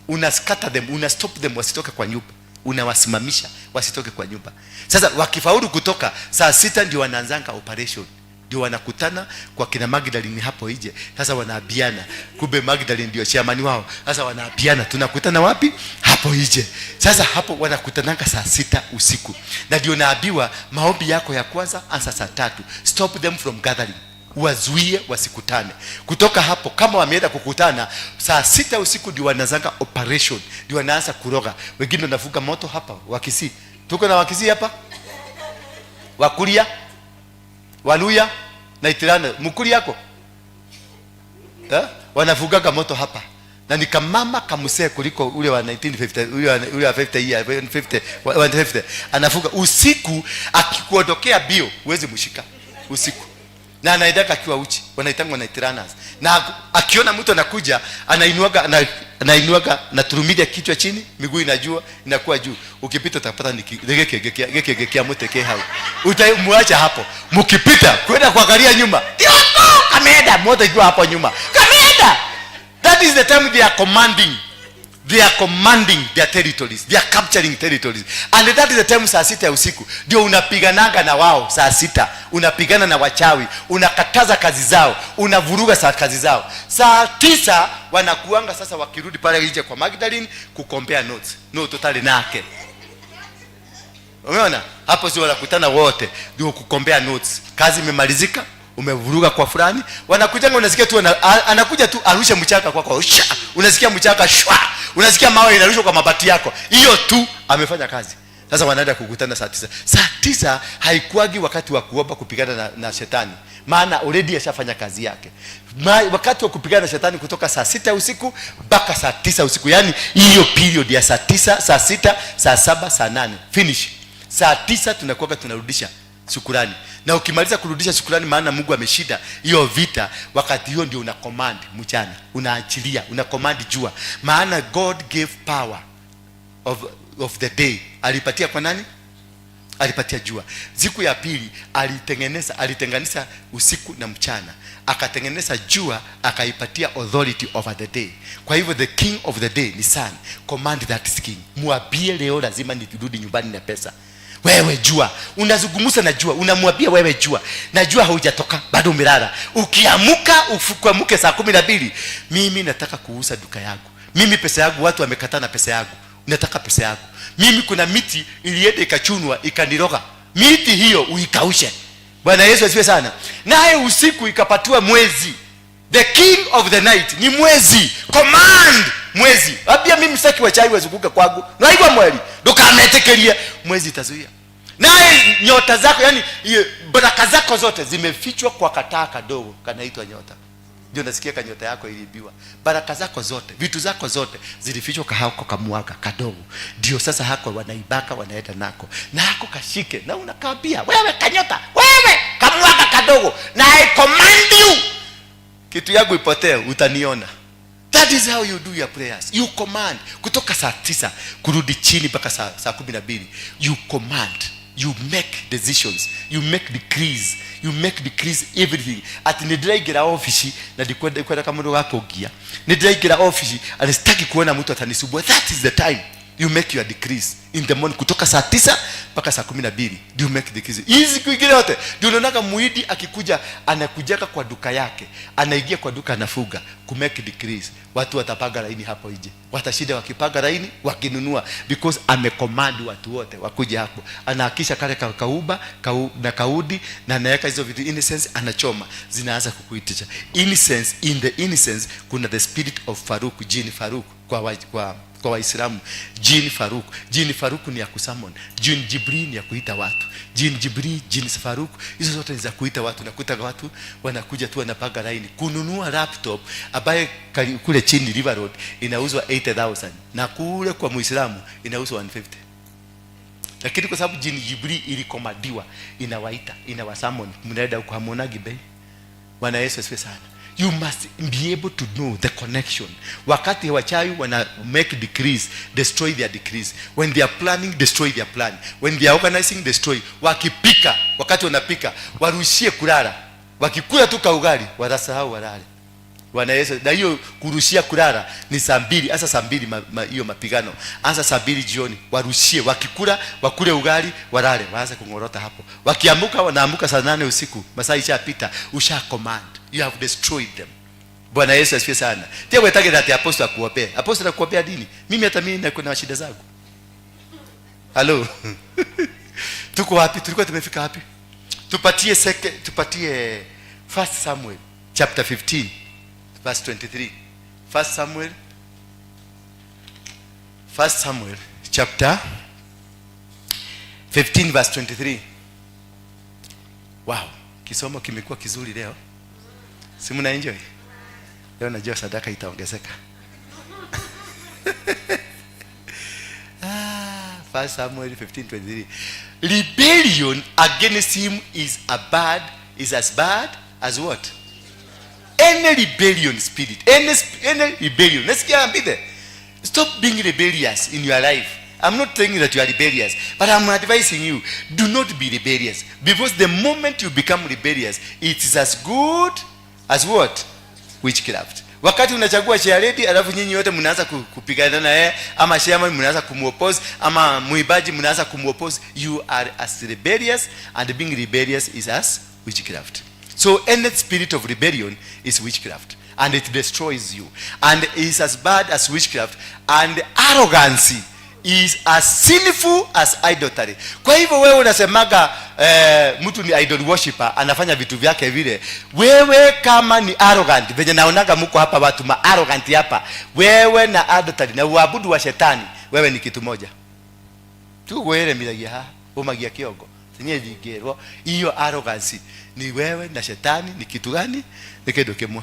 Una scatter them, una stop them wasitoke kwa nyumba. Unawasimamisha wasitoke kwa nyumba. Sasa wakifaulu kutoka saa 6 ndio wanaanzanga operation. Ndio wanakutana kwa kina Magdalene hapo nje. Sasa wanaapiana. Kumbe Magdalene ndio chairman wao. Sasa wanaapiana, tunakutana wapi? Hapo nje. Sasa hapo wanakutananga saa 6 usiku. Na ndio naambiwa maombi yako ya kwanza anza saa 3. Stop them from gathering. Wazuie wasikutane. Kutoka hapo kama wameenda kukutana saa 6 usiku ndio wanaanza operation. Ndio wanaanza kuroga. Wengine wanafuka moto hapa Wakisii. Tuko na Wakisii hapa? Wakuria, Waluya na Itirana. Mukuri yako? Wanafugaga moto hapa. Na ni kamama kamsee kuliko ule wa 1950, ule wa 50 year, 50, 150. Anafuga usiku, akikuondokea bio huwezi mshika usiku. Na anaendaka akiwa uchi, wanaitangwa night runners. Na akiona mtu anakuja, anainuaga na turumidia kichwa chini, miguu inajua, inakuwa juu. Ukipita utapata ni geke kia mute ke hau. Utamwacha hapo. Mkipita kwenda kuangalia nyuma, Tioto kameenda, moto ikiwa hapo nyuma. Kameenda. That is the time they are commanding. They are commanding their territories. They are capturing territories. And that is the time saa 6 ya usiku ndio unapigananga na wao saa 6. Unapigana na wachawi, unakataza kazi zao, unavuruga saa kazi zao. Saa 9 wanakuanga sasa wakirudi pale nje kwa Magdalene kukombea notes. No totally nake. Umeona hapo, sio wanakutana wote ndio kukombea notes. Kazi imemalizika, umevuruga kwa fulani, wanakujanga, unasikia tu anakuja tu arushe mchanga kwako, sha, unasikia mchanga shwa, unasikia mawe inarushwa kwa mabati yako. Hiyo tu amefanya kazi. Sasa wanaenda kukutana saa 9. Saa 9 haikuagi wakati wa kuomba kupigana na shetani, maana already ashafanya kazi yake. Wakati wa kupigana na shetani kutoka saa 6 usiku mpaka saa 9 usiku, yaani hiyo period ya saa 9, saa 6, saa 7, saa 8, finish. Saa 9 tunakuwaga tunarudisha shukurani, na ukimaliza kurudisha shukurani, maana Mungu ameshinda hiyo vita, wakati hiyo ndio una command mchana, unaachilia, una command jua, maana God gave power of the day. Alipatia kwa nani? Alipatia jua. Siku ya pili alitenganisha usiku na mchana, akatengeneza jua, akaipatia authority over the day. Kwa hivyo the king of the day ni sun. Command that king, mwambie leo lazima nirudi nyumbani na pesa. Wewe jua, unazungumza na jua, unamwambia wewe jua, najua haujatoka bado, umelala. Ukiamuka ufukuamuke saa 12, mimi nataka kuuza duka yangu, mimi pesa yangu, watu wamekataa na pesa yangu, nataka pesa yangu mimi. Kuna miti ilienda ikachunwa ikaniroga, miti hiyo uikaushe. Bwana Yesu asifiwe sana. Naye usiku ikapatiwa mwezi, the king of the night ni mwezi. Command mwezi, ambia mimi sitaki wachawi wazunguke kwangu, naigwa mweri ndukametekerie, mwezi itazuia. Naye nyota zako, yani baraka zako zote zimefichwa kwa kataa kadogo kanaitwa nyota. Ndio nasikia kanyota yako iliibiwa. Baraka zako zote, vitu zako zote zilifichwa kahako kamwaga kadogo. Ndio sasa hako wanaibaka, wanaenda nako na hako kashike, na unakaambia wewe kanyota, wewe kamwaga kadogo, na I command you, kitu yangu ipotee, utaniona. That is how you do your prayers. You command kutoka saa 9 kurudi chini mpaka saa 12. You command, you make decisions, you make decrees, you make decrees everything. Ati nĩndĩraingĩra ofici na ndikwenda kwenda kamũndũ ga kũngia, nĩndĩraingĩra ofici and sitaki kuona mtu atanisumbua. That is the time you make your decrees, in the morning kutoka saa 9 mpaka saa 12 do you make decrees. Hizi siku ingine yote ndio unaonaga muhindi akikuja, anakujaka kwa duka yake, anaingia kwa duka, anafuga ku make decrees. Watu watapanga laini hapo nje, watashinda wakipanga laini wakinunua, because amecommand watu wote wakuja hapo. Anahakisha kale kauba na kaudi na anaweka hizo vitu incense, anachoma, zinaanza kukuitisha incense. In the incense kuna the spirit of Faruk, jini Faruk kwa Waislamu, jini Faruk. Jini Faruk ni ya kusummon, jini Jibri ni ya kuita watu, jini Jibri, jini Faruk, hizo zote ni za kuita watu. Nakuta watu wanakuja tu wanapanga laini kununua laptop ambaye kule chini River Road inauzwa 80,000 na kule kwa Muislamu inauzwa 150, lakini kwa sababu jini Jibri ilicommandiwa, inawaita, inawasummon, mnaenda huko, hamuonagi bei. Bwana Yesu asifiwe sana. You must be able to know the connection. Wakati wachawi wana make decrees, destroy their decrees. When they are planning, destroy their plan. When they are organizing, destroy. Wakipika, wakati wanapika, warushie kulala. Wakikula tu kaugali, watasahau walale. Bwana Yesu, na hiyo kurushia kulala ni saa 2, hasa saa 2 hiyo mapigano. Anza saa 2 jioni, warushie, wakikula, wakule ugali, walale, waanze kungorota hapo. Wakiamuka wanaamuka saa 8 usiku, masaa ishapita, usha command. You have destroyed them. Bwana Yesu asifiwe sana. Tia wetage ati apostle akuombee. Apostle akuombea dini. Mimi hata mimi niko na shida zangu. Hello. Tuko wapi? Tulikuwa tumefika wapi? Tupatie First Samuel chapter 15 verse 23. First Samuel chapter 15 verse 23. Wow, kisomo kimekuwa kizuri leo. Si mna enjoy? Leo najua sadaka itaongezeka. First Samuel 15:23. Rebellion against him is as bad as what? Any rebellion spirit, any rebellion. Let's get and be there. Stop being rebellious in your life. I'm not telling you that you are rebellious, but I'm advising you, do not be rebellious. Because the moment you become rebellious, it is as good as what? Witchcraft. Wakati unachagua chairlady alafu nyinyi wote mnaanza kupigana na yeye, ama chairman mnaanza kumuoppose, ama muibaji mnaanza kumuoppose, you are as rebellious, and being rebellious is as witchcraft. So any spirit of rebellion is witchcraft, and it destroys you, and is as bad as witchcraft. And arrogancy Is as sinful as idolatry. Kwa hivyo wewe unasemaga mtu ni idol worshipper, anafanya vitu vyake vile. Wewe kama ni arrogant, venye naonaga mko hapa watu ma arrogant hapa, wewe na adultery na uabudu wa shetani, wewe ni kitu moja tugwĩremiragia haha umagia kĩongo sinye thingĩrwo. Hiyo arrogance ni wewe na shetani ni kitu gani? Ni kĩndũ kĩmwe.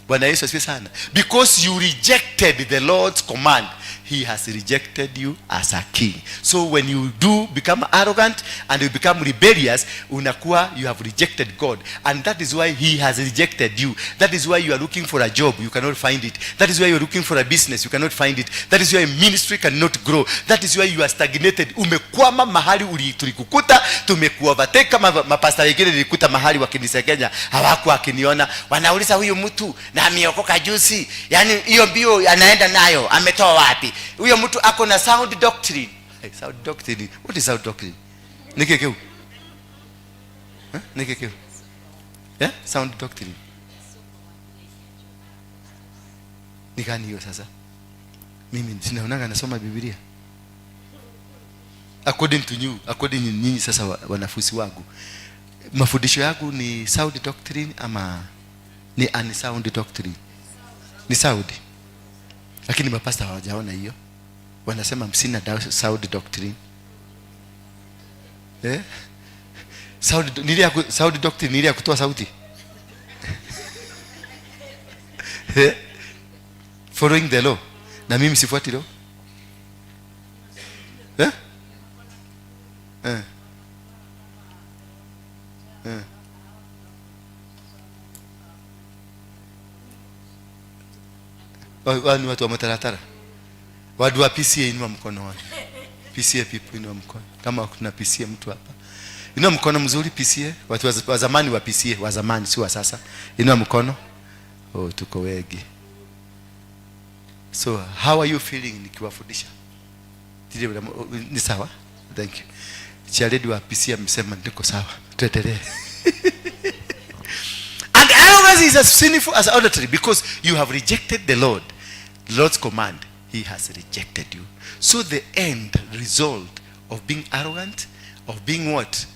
Bwana Yesu asifiwe sana. Because you rejected the Lord's command, he has rejected you as a king. So when you do become arrogant and you become rebellious, unakuwa you have rejected God, and that is why he has rejected you. That is why you are looking for a job, you cannot find it. That is why you are looking for a business, you cannot find it. That is why ministry cannot grow. That is why you are stagnated. Umekwama mahali tulikukuta, tumekuovertake. Mapasta wengine nilikuta mahali wakinisegenya, hawakuwa wakiniona, wanauliza, "Huyu mtu na ameokoka juzi, yaani hiyo mbio anaenda nayo ametoa wapi? Huyo mtu ako na sound doctrine." Hey, sound doctrine, what is sound doctrine? Niki kiu? Eh? Niki kiu? Yeah? Sound doctrine ni gani hiyo sasa? Mimi sinaonaga nasoma Biblia according to you, according to nyinyi sasa wanafunzi wangu, mafundisho yangu ni sound doctrine ama ni unsound doctrine? Ni sound, lakini mapasta hawajaona hiyo, wanasema sina sound doctrine. Eh? Sound ni ile ya sound doctrine ni ile ya kutoa sauti, eh? Following the law, na mimi sifuati law, eh? Eh. Eh. Ni watu wa mataratara, watu wa PCEA, inua mkono wao. PCEA people, inua mkono kama kuna PCEA mtu hapa, inua mkono mzuri. PCEA, watu wa zamani wa PCEA, wa zamani, si wa sasa, inua mkono. Oh, tuko wengi. So how are you feeling nikiwafundisha? Ni sawa? Thank you. Chairlady wa PCEA amesema niko sawa, tuendelee. And arrogance is as sinful as adultery because you have rejected the Lord, the Lord's command. He has rejected you. So the end result of being arrogant, of being what?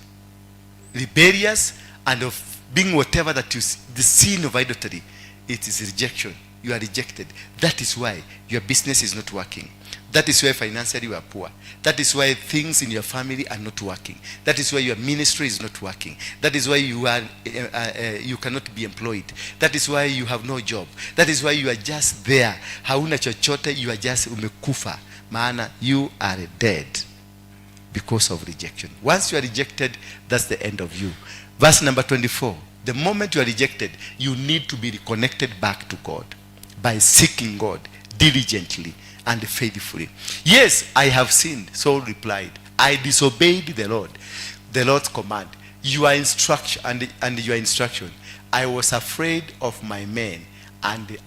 Rebellious, and of being whatever that you, the sin of idolatry, it is rejection. You are rejected. That is why your business is not working. That is why financially you are poor. That is why things in your family are not working. That is why your ministry is not working. That is why you cannot be employed. That is why you have no job. That is why you are just there. Hauna chochote, you are just umekufa. Maana you are dead because of rejection. Once you are rejected, that's the end of you. Verse number 24. The moment you are rejected, you need to be reconnected back to God by seeking God diligently and faithfully. "Yes, I have sinned," Saul replied. "I disobeyed the Lord, the Lord's command, your instruction and your instruction. I was afraid of my men and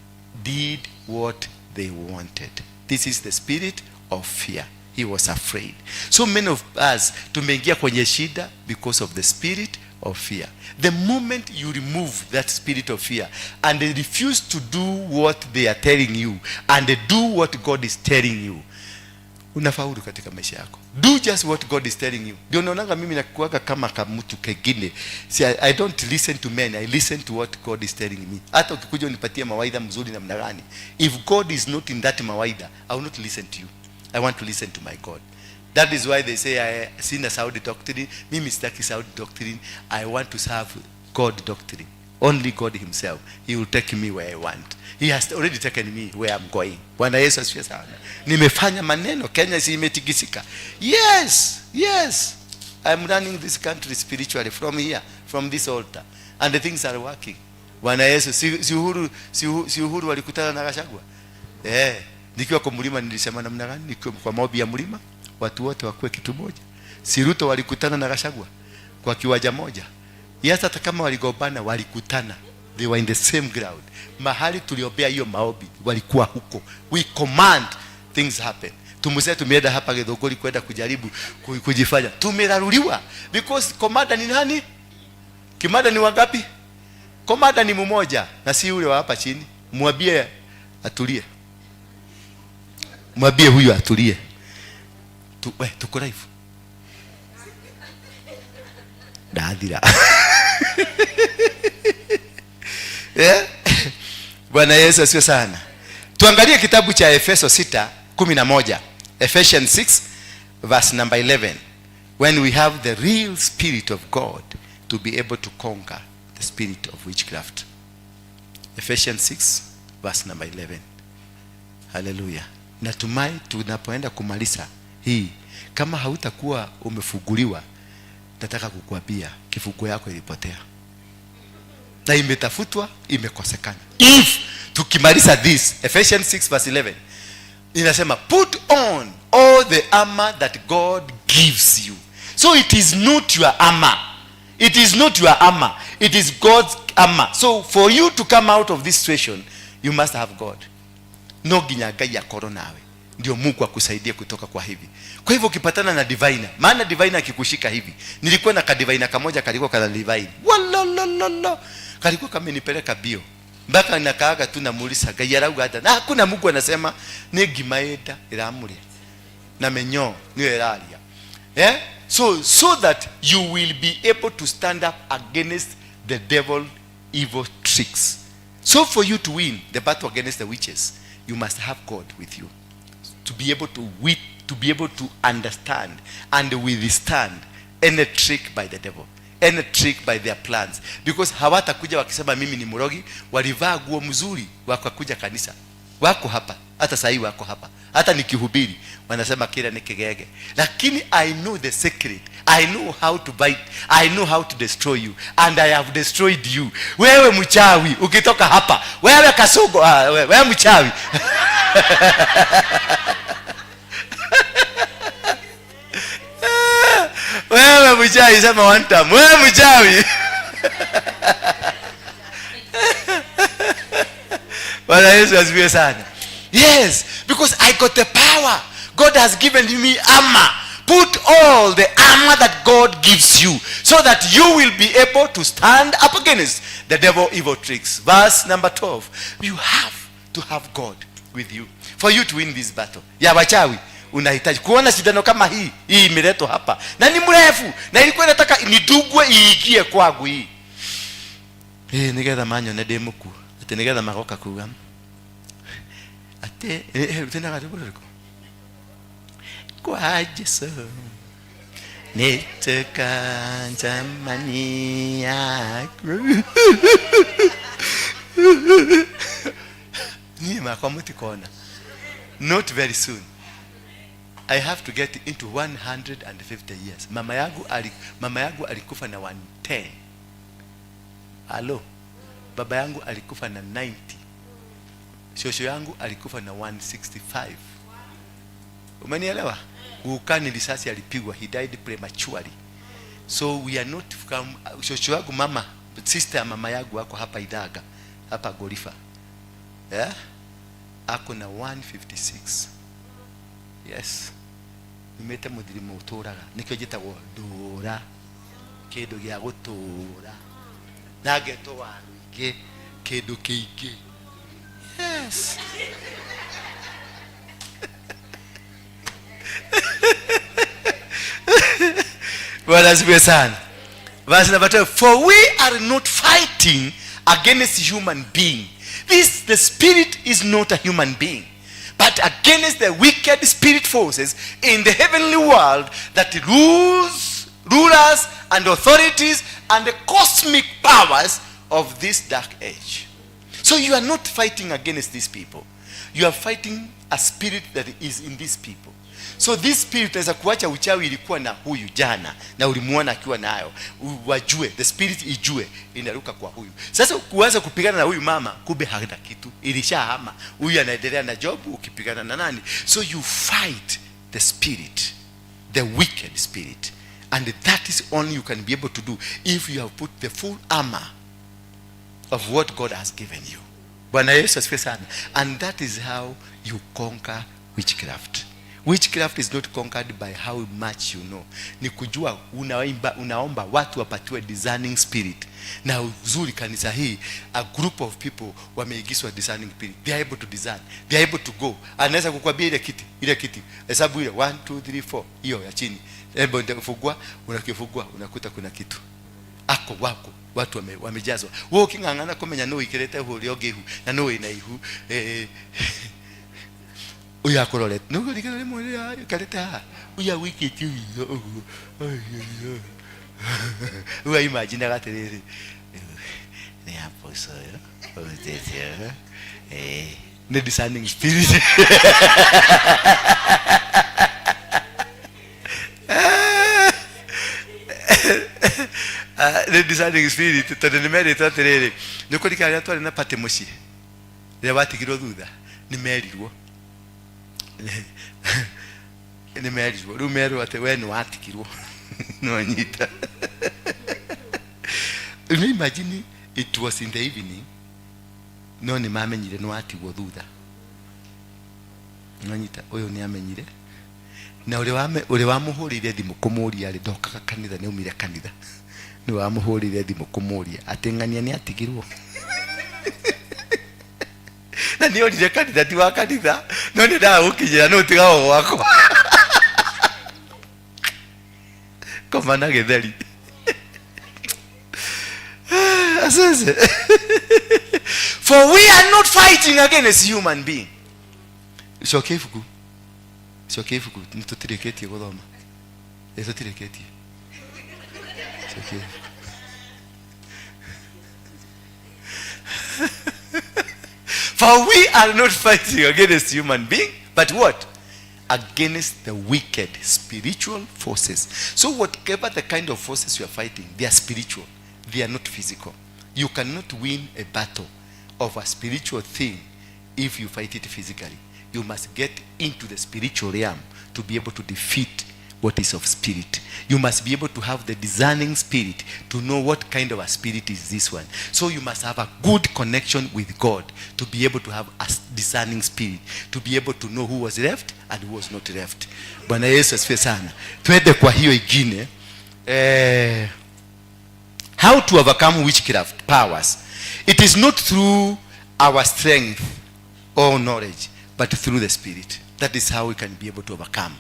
did what they wanted." This is the spirit of fear. He was afraid. So many of us tumeingia kwenye shida because of the spirit of fear. The moment you remove that spirit of fear and they refuse to do what they are telling you and they do what God is telling you, unafaulu katika maisha yako. Do just what God is telling you. Ndio naonanga mimi nakuaga kama kamtu kengine. See, I don't listen to men, I listen to what God is telling me. Hata ukikuja unipatie mawaidha mzuri namna gani, if God is not in that mawaidha, I will not listen to you. I want to listen to my God. That is why they say I sina sound doctrine. Mimi sitaki sound doctrine. I want to serve God doctrine. Only God himself. He will take me where I want. He has already taken me where I'm going. Bwana Yesu asifiwe sana. Nimefanya maneno, Kenya si imetikisika? Yes. I'm running this country spiritually from here, from this altar. And the things are working. Bwana Yesu, si Uhuru walikutana na Gachagua? Eh, nikiwa kwa mlima nilisema namna gani? Nikiwa kwa maombi ya mlima, watu wote wakuwe kitu moja. Si Ruto walikutana na Gachagua kwa kiwanja moja? Yes, hata kama waligombana, walikutana. They were in the same ground. Mahali tuliombea hiyo maombi, walikuwa huko. We command things happen. Tumusee tumeenda hapa Githunguri kwenda kujaribu kujifanya. Tumeraruliwa because commander ni nani? Commander ni wangapi? Commander ni mmoja na si yule wa hapa chini. Mwambie atulie. Mwambie huyu atulie. We tuko live ndathira. Yeah? Bwana Yesu asifiwe sana. Tuangalie kitabu cha Efeso 6:11. Ephesians 6 verse number 11. When we have the real spirit of God to be able to conquer the spirit of witchcraft. Ephesians 6 verse number 11. Hallelujah. Natumai tunapoenda kumaliza hii, kama hautakuwa umefunguliwa, nataka kukuambia kifunguo yako ilipotea na imetafutwa, imekosekana. If tukimaliza this Ephesians 6 verse 11 inasema, "Put on all the armor that God gives you." So it is not your armor, it is not your armor, it is God's armor. So for you to come out of this situation, you must have God. No nginya Ngai akorwo nawe ndio Mungu akusaidie kutoka kwa hivi. Kwa hivyo ukipatana na diviner, maana diviner akikushika hivi, nilikuwa na kadiviner kamoja kalikuwa kana divine, walolololo, kalikuwa kamenipeleka bio mpaka nakaaga tu namuuliza, "Ngai arauga ata?" Na hakuna Mungu anasema, ni ngima ĩnda ĩramũrĩa na minyoo niyo ĩraria. Yeah? So that you will be able to stand up against the devil evil tricks. So for you to win the battle against the witches, you must have God with you to be able to wit, to be able to understand and withstand any trick by the devil, any trick by their plans, because hawatakuja wakisema mimi ni mrogi. Walivaa nguo mzuri wakakuja kanisa, wako hapa hata sahii, wako hapa hata nikihubiri wanasema kila ni kigege, lakini I know the secret. I know how to bite, I know how to destroy you, and I have destroyed you. Wewe mchawi, ukitoka hapa, wewe kasugo, ah, wewe mchawi. Wewe mchawi, sema one time, wewe mchawi. Bwana Yesu asifiwe sana. Yes, because I got the power. God has given me armor. Put all the armor that God gives you so that you will be able to stand up against the devil evil tricks. Verse number 12. You have to have God with you for you to win this battle ya wachawi. Unahitaji kuona shindano kama hii. Hii imeletwa hapa na ni mrefu na ilikuwa inataka nidugwe iingie kwangu hii. Eh, nigetha manyone ndĩ mũkuo, atĩ nigetha magoka kuga atĩ tena rwĩmbo rũrĩkũ kwa Jesu nĩtũkanjamania niĩ makwa mũtikona. Not very soon. I have to get into 150 years. Mama yangu alikufa na 110. Alo, baba yangu alikufa na 90. Shosho yangu alikufa na 165. Umenielewa? Ukani risasi alipigwa, he died prematurely. So we are not come, shosho yangu mama, sister ya mama yangu ako hapa Idhaga, hapa Gorifa. Yeah? Ako na 156. Yes. Nimete muthirimo uturaga nikio njitagwo ndura kindu gia gutura na ngetwo wa rũingĩ kindu kĩingĩ. Yes. Bwana asifiwe sana. Verse number 12. For we are not fighting against human being. This, the spirit is not a human being, but against the wicked spirit forces in the heavenly world that rules, rulers and authorities and the cosmic powers of this dark age. So you are not fighting against these people. You are fighting a spirit that is in these people. So this spirit inaweza kuacha uchawi ilikuwa na huyu jana na ulimuona akiwa nayo. Wajue, the spirit ijue inaruka kwa huyu. Sasa kuanza kupigana na huyu mama, kumbe hana kitu, ilishahama. Huyu anaendelea na job, ukipigana na nani? So you fight the spirit, the wicked spirit. And that is only you can be able to do if you have put the full armor of what God has given you. Bwana Yesu asifiwe sana. And that is how you conquer witchcraft. Witchcraft is not conquered by how much you know. Ni kujua unaimba, unaomba watu wapatiwe discerning spirit. Na uzuri kanisa hii, a group of people wameingizwa discerning spirit. They are able to discern. They are able to go. Anaweza kukwambia ile kiti, ile kiti. Hesabu ile 1 2 3 4 hiyo ya chini. Hebu ndio fungua, unakifungua unakuta kuna kitu. Ako wako watu wamejazwa. Wewe uking'ang'ana kumenya no ikirete huria ũngĩ ihu na no wĩna ihu, ũyũ akũrorete nĩguo rĩngĩ rĩmwe rĩrĩa aikarĩte haha, ũyũ agũikĩtie ritho ũguo, rĩu aimaginaga atĩrĩrĩ, nĩ apostle ũyũ ũrutĩte ũyũ, nĩ discerning spirit. Nĩ discerning spirit tondũ nĩ merĩtwo atĩrĩrĩ, nĩ kũrikana rĩrĩa twarĩ na party mũciĩ rĩrĩa watigirwo thutha, nĩ merirwo, nĩ merirwo, rĩu merwo atĩ we nĩ watigirwo no nyita. Rĩu imagine it was in the evening, no nĩ mamenyire nĩ watigwo thutha. No nyita ũyũ nĩ amenyire, na ũrĩa wamũhũrĩire thimũ kũmũria rĩ, ndokaga kanitha, nĩ aumire kanitha, nĩ wamũhũrĩire thimũ kũmũria atĩ ng'ania nĩ atigirwo. Na nĩ orire kanitha, ti wa kanitha, no nĩ ndaga gũkinyĩra, no ũtigagwo gwakwa. Koma na gĩtheri. Asese. For we are not fighting against human being. Cokia ibuku. Cokia ibuku, nĩ tũtirĩkĩtie gũthoma. Nĩ tũtirĩkĩtie. Cokia ibuku. For we are not fighting against human being, but what? Against the wicked spiritual forces. So whatever the kind of forces you are fighting, they are spiritual. They are not physical. You cannot win a battle of a spiritual thing if you fight it physically. You must get into the spiritual realm to be able to defeat what is of spirit. You must be able to have the discerning spirit to know what kind of a spirit is this one. So you must have a good connection with God to be able to have a discerning spirit, to be able to know who was left and who was not left. Bwana Yesu asifiwe sana. Twende kwa hiyo ingine. How to overcome witchcraft powers. It is not through our strength or knowledge, but through the Spirit. That is how we can be able to overcome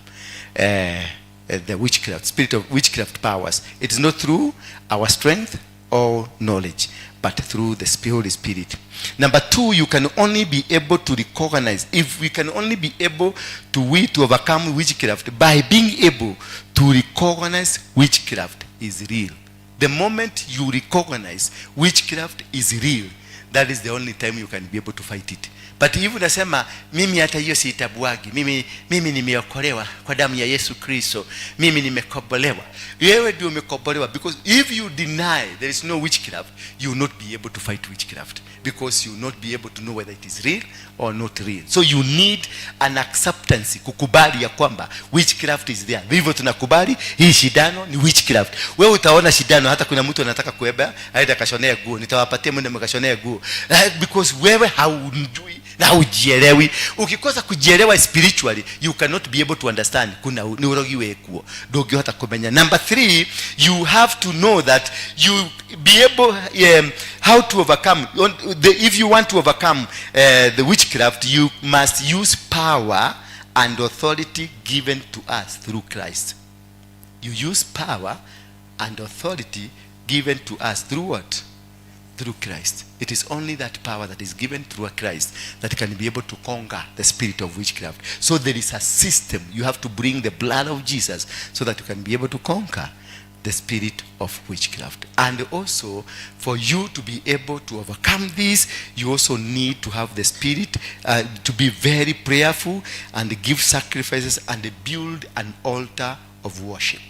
the witchcraft, spirit of witchcraft powers. It is not through our strength or knowledge, but through the Holy Spirit. Number two, you can only be able to recognize, if we can only be able to, we to overcome witchcraft by being able to recognize witchcraft is real. The moment you recognize witchcraft is real, that is the only time you can be able to fight it. But if unasema mimi hata hiyo siitabuagi, mimi nimeokolewa kwa damu ya Yesu Kristo, mimi nimekombolewa. Wewe ndio umekombolewa, because if you deny there is no witchcraft, you will not be able to fight witchcraft, because you will not be able to know whether it is real or not real. So you need an acceptance, kukubali ya kwamba witchcraft is there. Vivyo tunakubali hii shindano ni witchcraft. Wewe utaona shindano, hata kuna mtu anataka kueba aende akashonea nguo, nitawapatia mwende mkashonea nguo. Because wewe haujui na haujielewi. Ukikosa kujielewa spiritually, you cannot be able to understand kuna ni urogi wekuo, ndũngĩhota kũmenya. Number 3, you have to know that you be able, how to overcome on, the, if you want to overcome the witchcraft, you must use power and authority given to us through Christ. You use power and authority given to us through what? Through Christ. It is only that power that is given through Christ that can be able to conquer the spirit of witchcraft. So there is a system. You have to bring the blood of Jesus so that you can be able to conquer the spirit of witchcraft. And also, for you to be able to overcome this, you also need to have the spirit, to be very prayerful and give sacrifices and build an altar of worship.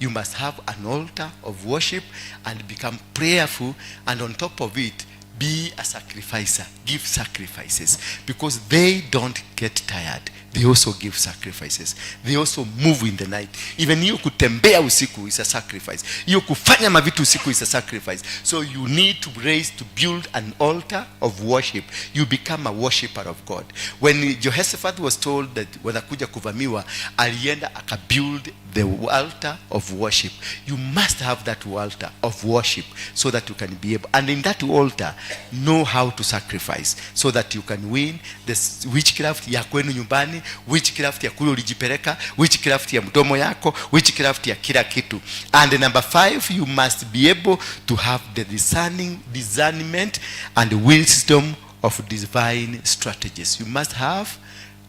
You must have an altar of worship and become prayerful, and on top of it, be a sacrificer. Give sacrifices, because they don't get tired. They also give sacrifices. They also move in the night. Even hiyo kutembea usiku is a sacrifice. Hiyo kufanya mavitu usiku is a sacrifice. So you need to raise, to build an altar of worship. You become a worshipper of God. When Jehoshaphat was told that wanakuja kuvamiwa, alienda akabuild the altar of worship. You must have that altar of worship so that you can be able, and in that altar, know how to sacrifice so that you can win the witchcraft ya kwenu nyumbani, witchcraft ya kule ulijipeleka, witchcraft ya mdomo yako, witchcraft ya kila kitu. And number 5, you must be able to have the discernment and wisdom of divine strategies. You must have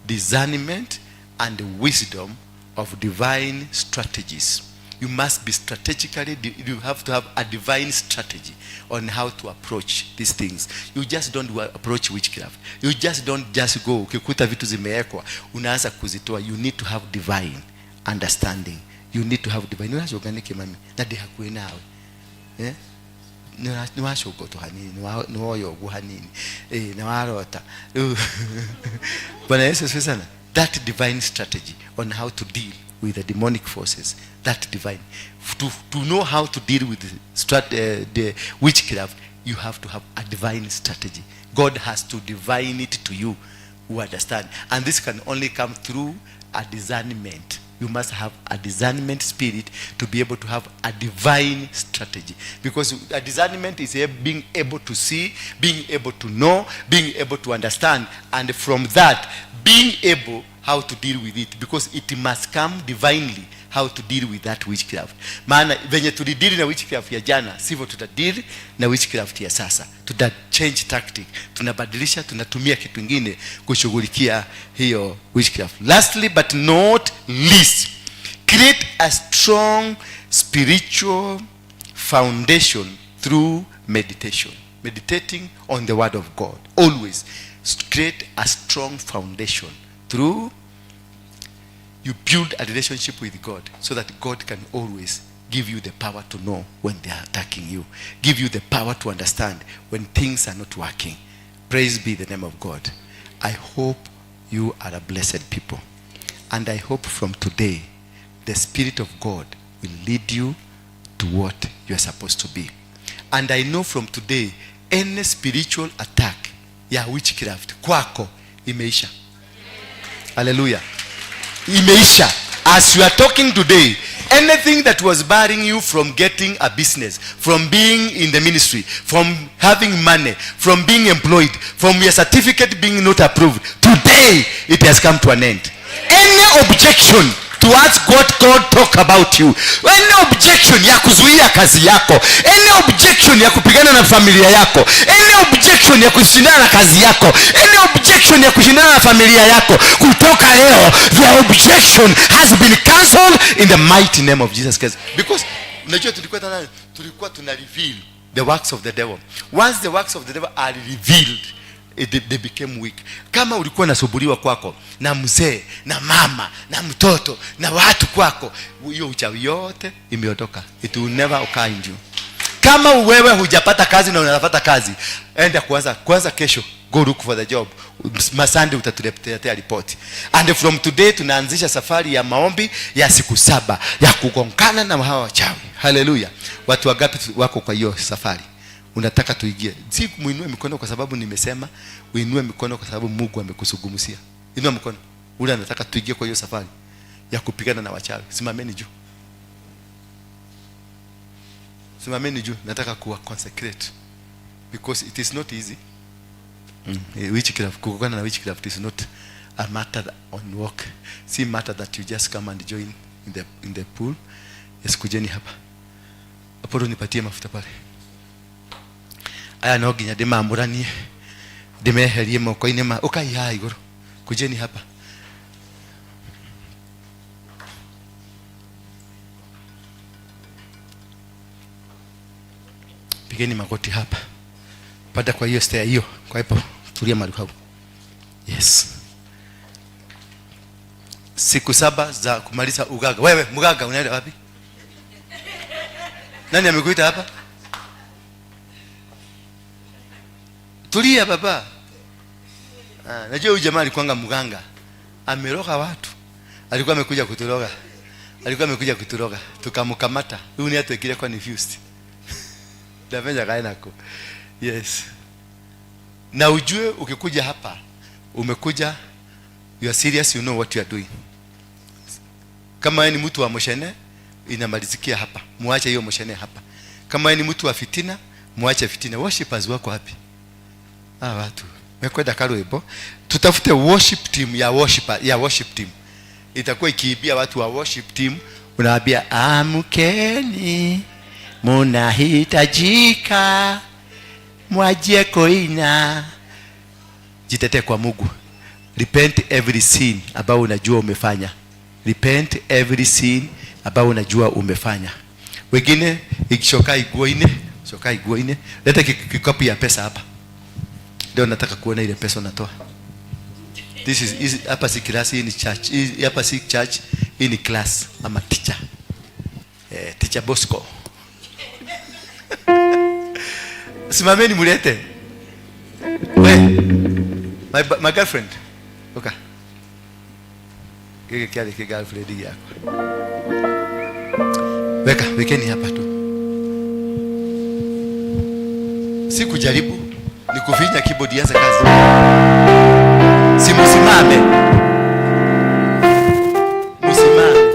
discernment and wisdom of divine strategies. You must be strategically, you have to have a divine strategy on how to approach these things. You just don't approach witchcraft. You just don't just go, ukikuta vitu zimewekwa, unaanza kuzitoa. You need to have divine understanding. You need to have divine. Unachoka niki mami? Na ndi hakuhi nawe. Ni wacoka tu hanini, ni woya ũguo hanini. Ni warota. Bwana Yesu asifiwe sana. That divine strategy on how to deal with the demonic forces, that divine. To know how to deal with the witchcraft, you have to have a divine strategy. God has to divine it to you who understand. And this can only come through a discernment. You must have a discernment spirit to be able to have a divine strategy. Because a discernment is being able to see, being able to know, being able to understand, and from that, being able how to deal with it. Because it must come divinely how to deal with that witchcraft. Maana venye tulidili na witchcraft ya jana, sivyo tutadili na witchcraft ya sasa. Tuta change tactic. Tunabadilisha, tunatumia kitu kingine kushughulikia hiyo witchcraft. Lastly but not least, create a strong spiritual foundation through meditation. Meditating on the word of God. Always create a strong foundation through you build a relationship with God so that God can always give you the power to know when they are attacking you. Give you the power to understand when things are not working. Praise be the name of God. I hope you are a blessed people. And I hope from today, the Spirit of God will lead you to what you are supposed to be. And I know from today, any spiritual attack ya witchcraft kwako imeisha. Hallelujah. Imeisha. As you are talking today, anything that was barring you from getting a business, from being in the ministry, from having money, from being employed, from your certificate being not approved, today it has come to an end. Any objection towards what God talk about you, any objection ya kuzuia kazi yako, any objection ya kupigana na familia yako, any objection ya kushindana na kazi yako, any objection ya kushindana na familia yako, kutoka leo the objection has been cancelled in the mighty name of Jesus Christ. Because unajua tulikuwa tuna reveal the works of the devil. Once the works of the devil are revealed, they became weak. Kama ulikuwa unasumbuliwa kwako na mzee na mama na mtoto na watu kwako, hiyo uchawi yote imeondoka. It will never occur in you. Kama wewe hujapata kazi na unapata kazi, enda kwanza kesho, go look for the job. Masande utatuletea report. And from today tunaanzisha safari ya maombi ya siku 7 ya kugongana na hawa wachawi. Hallelujah. Watu wangapi wako kwa hiyo safari? Unataka tuingie? Si muinue mikono kwa sababu nimesema, uinue mikono kwa sababu Mungu amekusugumusia. Inua mkono. Ule anataka tuingie kwa hiyo safari ya kupigana na wachawi. Simameni juu. Simameni juu. Nataka kuwa consecrate because it is not easy. Witchcraft, kukutana na witchcraft is not a matter that on work. Si matter that you just come and join in the pool. Yes, kujeni hapa. Hapo nipatie mafuta pale. Aya no nginya ndimamũranie, ndimeherie moko-inĩ ma, ũkai haha igũrũ, kujeni hapa. Pigeni magoti hapa. Panda kwa hiyo stair hiyo. Kwa hapo tulia mahali hapo. Yes. Siku 7 za kumaliza ugaga. Wewe mganga unaenda wapi? Nani amekuita hapa? Tulia baba. Najua huyu jamaa alikuanga mganga. Ameroga watu. Alikuwa amekuja kuturoga. Alikuwa amekuja kuturoga. Tukamkamata. Huyu ni atwekire confused. Ndamenya kae nako. Yes. Na ujue ukikuja hapa, umekuja, you are serious, you know what you are doing. Kama wewe ni mtu wa moshene, inamalizikia hapa. Muache hiyo moshene hapa. Kama wewe ni mtu wa fitina, muache fitina. Worshipers wako wapi? Ah, watu. Mekwenda karwimbo. Tutafute worship team ya worshiper, ya worship team. Itakuwa ikiibia watu wa worship team, unawaambia amkeni, munahitajika, mwajie koina. Jitetee kwa Mungu. Repent every sin ambao unajua umefanya. Repent every sin ambao unajua umefanya. Wengine ikishoka iguo-inĩ, shoka iguo-inĩ. Leta kikapu ya pesa hapa. Ndio nataka kuona ile pesa unatoa. This is hapa si class, hii ni church. Hii hapa si church, hii ni class. Ama teacher. Teacher Bosco. Simameni mulete. We, my girlfriend. Okay. Kile kile ki girlfriend yako. Weka, wekeni hapa tu. Si kujaribu, ni kufinya keyboard ianze kazi. Si msimame. Msimame.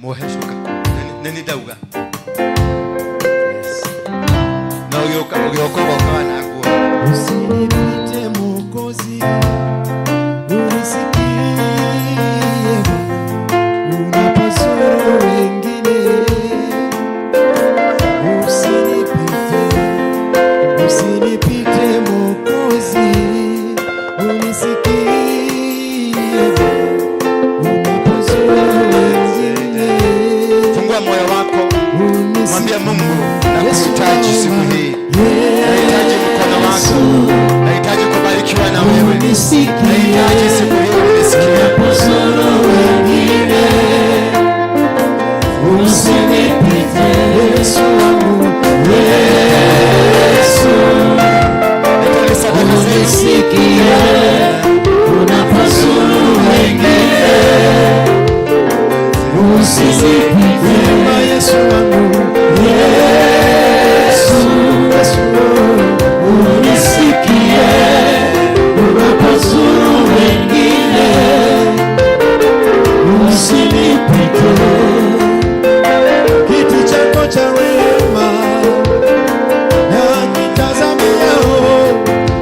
Mohe shuka. Nani dauga? Yes. Na ugioka ugoka na nguo. Usinipite Mwokozi, unisikie unapozuru wengine. Usinipite, usinipite Mwokozi, unisikie unapozuru wengine. Fungua moyo wako, mwambie Mungu, nakuhitaji siku hii. Nahitaji mkono wako. Nahitaji kubarikiwa na wewe. Nahitaji siku hii unisikie. Usinipite Yesu wangu, Yesu Leteni sadaka zenu. unisikie unapozuru wengine. Usinipite Yesu wangu, Yesu, Yesu unisikie unapozuru wengine. Usinipite kiti chako cha rehema na kitazamia,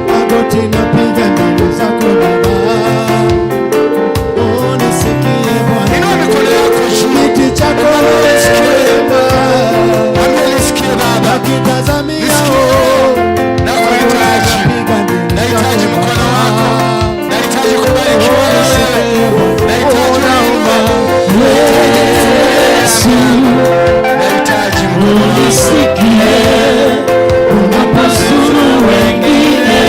magoti napiga mbele zako Baba, unisikie Bwana, Inua mikono yako juu. kiti chako rehema Mwambie nisikie Baba. na kitazamia, Nisikie. Nakuhitaji. napiga mbele Nahitaji zako mkono wako. Baba. Nahitaji kubarikiwa na wewe. Nahitaji uniinue. Nahitaji mkono wako. Unisikie unapozuru wengine,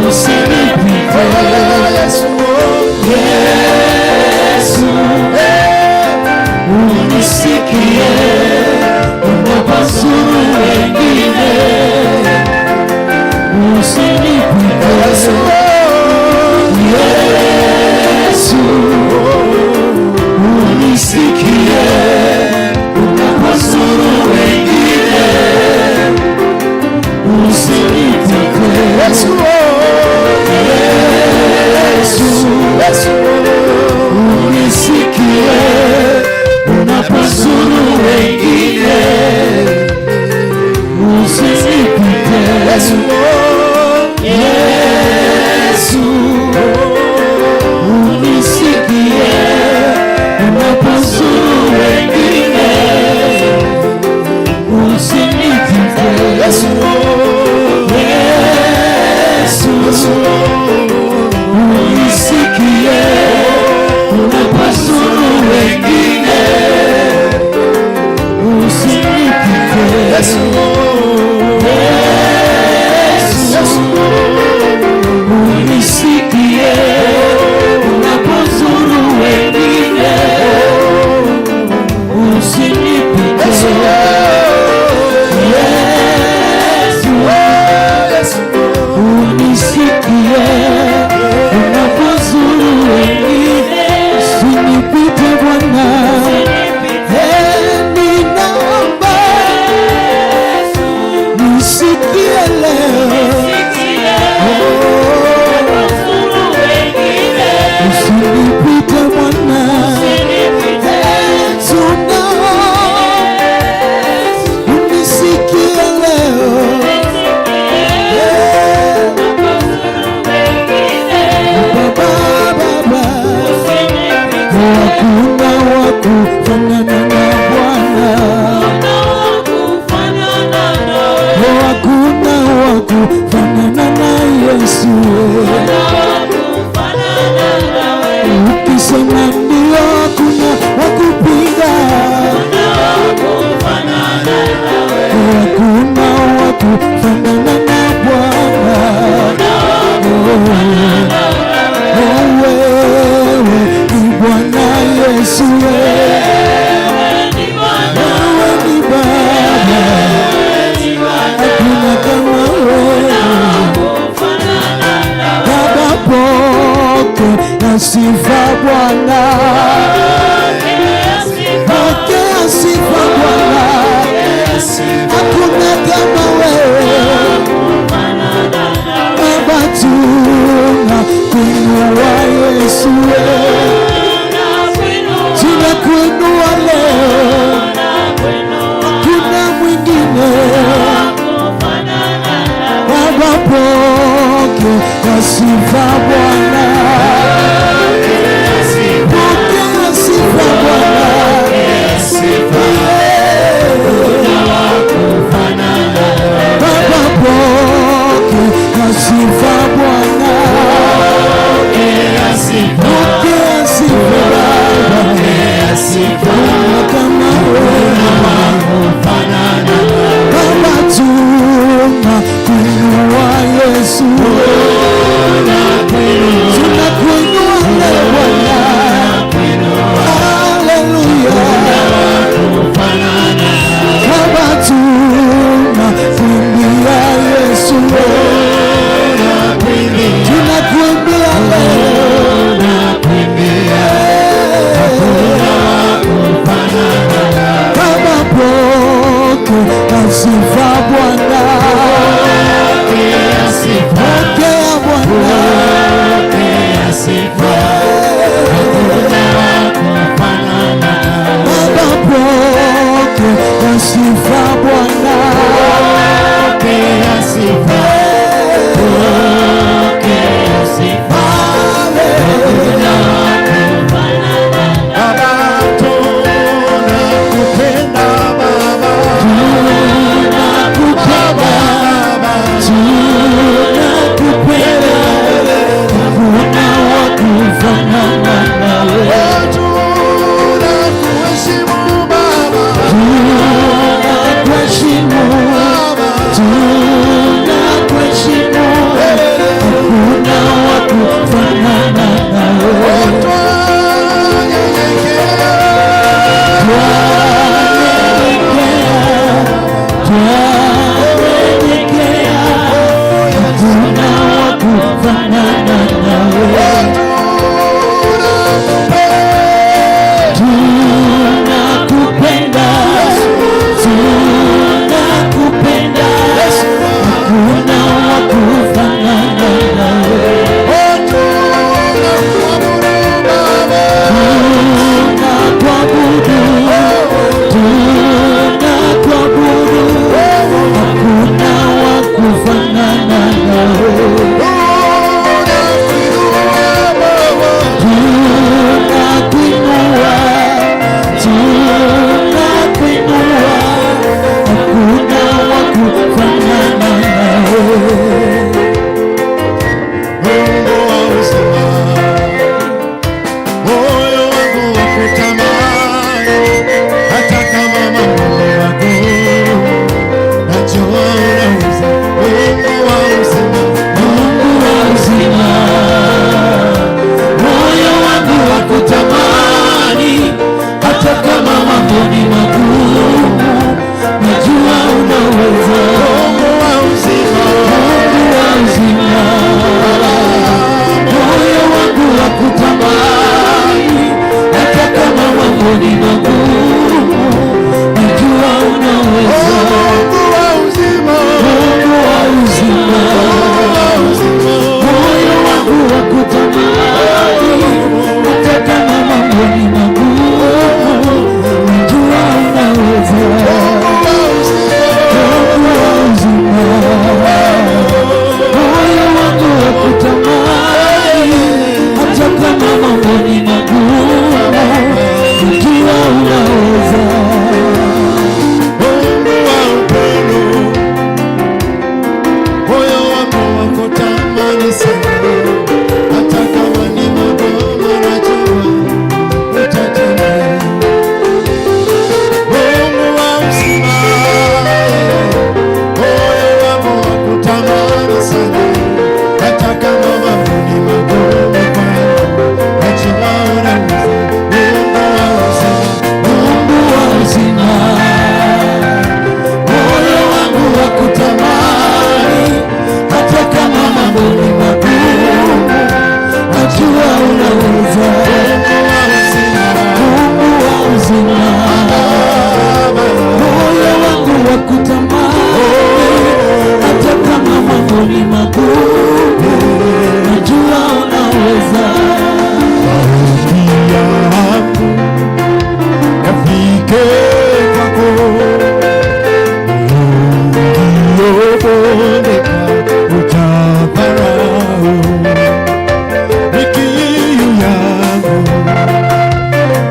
usinipite Yesu, Yesu, unisikie unapozuru wengine, usinipite Yesu, Yesu, unisikie unapozuru wengine, usinipite Yesu, Yesu, Yesu, unisikie unapozuru Usinipite. Yesu, unisikie unapozuru wengine, usinipite Bwana. Eh, ninaomba nisikie leo, oh, usinipite Bwana. Eh, tunaomba unisikie leo. Eh, Baba, Baba, hakuna wa kufanana na Bwana, hakuna wa kufanana na Yesu. Ukisema ndio, hakuna wa kupinga, hakuna wa kufanana na Bwana. Oh, wewe ni Bwana Yesu, wewe ni Baba, hakuna kama wewe. Baba, pokea sifa Bwana, pokea sifa Bwana, hakuna kama wewe. Baba, tunakuinua Yesu, tunakuinua leo, hakuna mwingine. Baba, pokea sifa Bwana, pokea sifa. Yafike kwako, uliobondeka utadharau. Ni kiu yangu,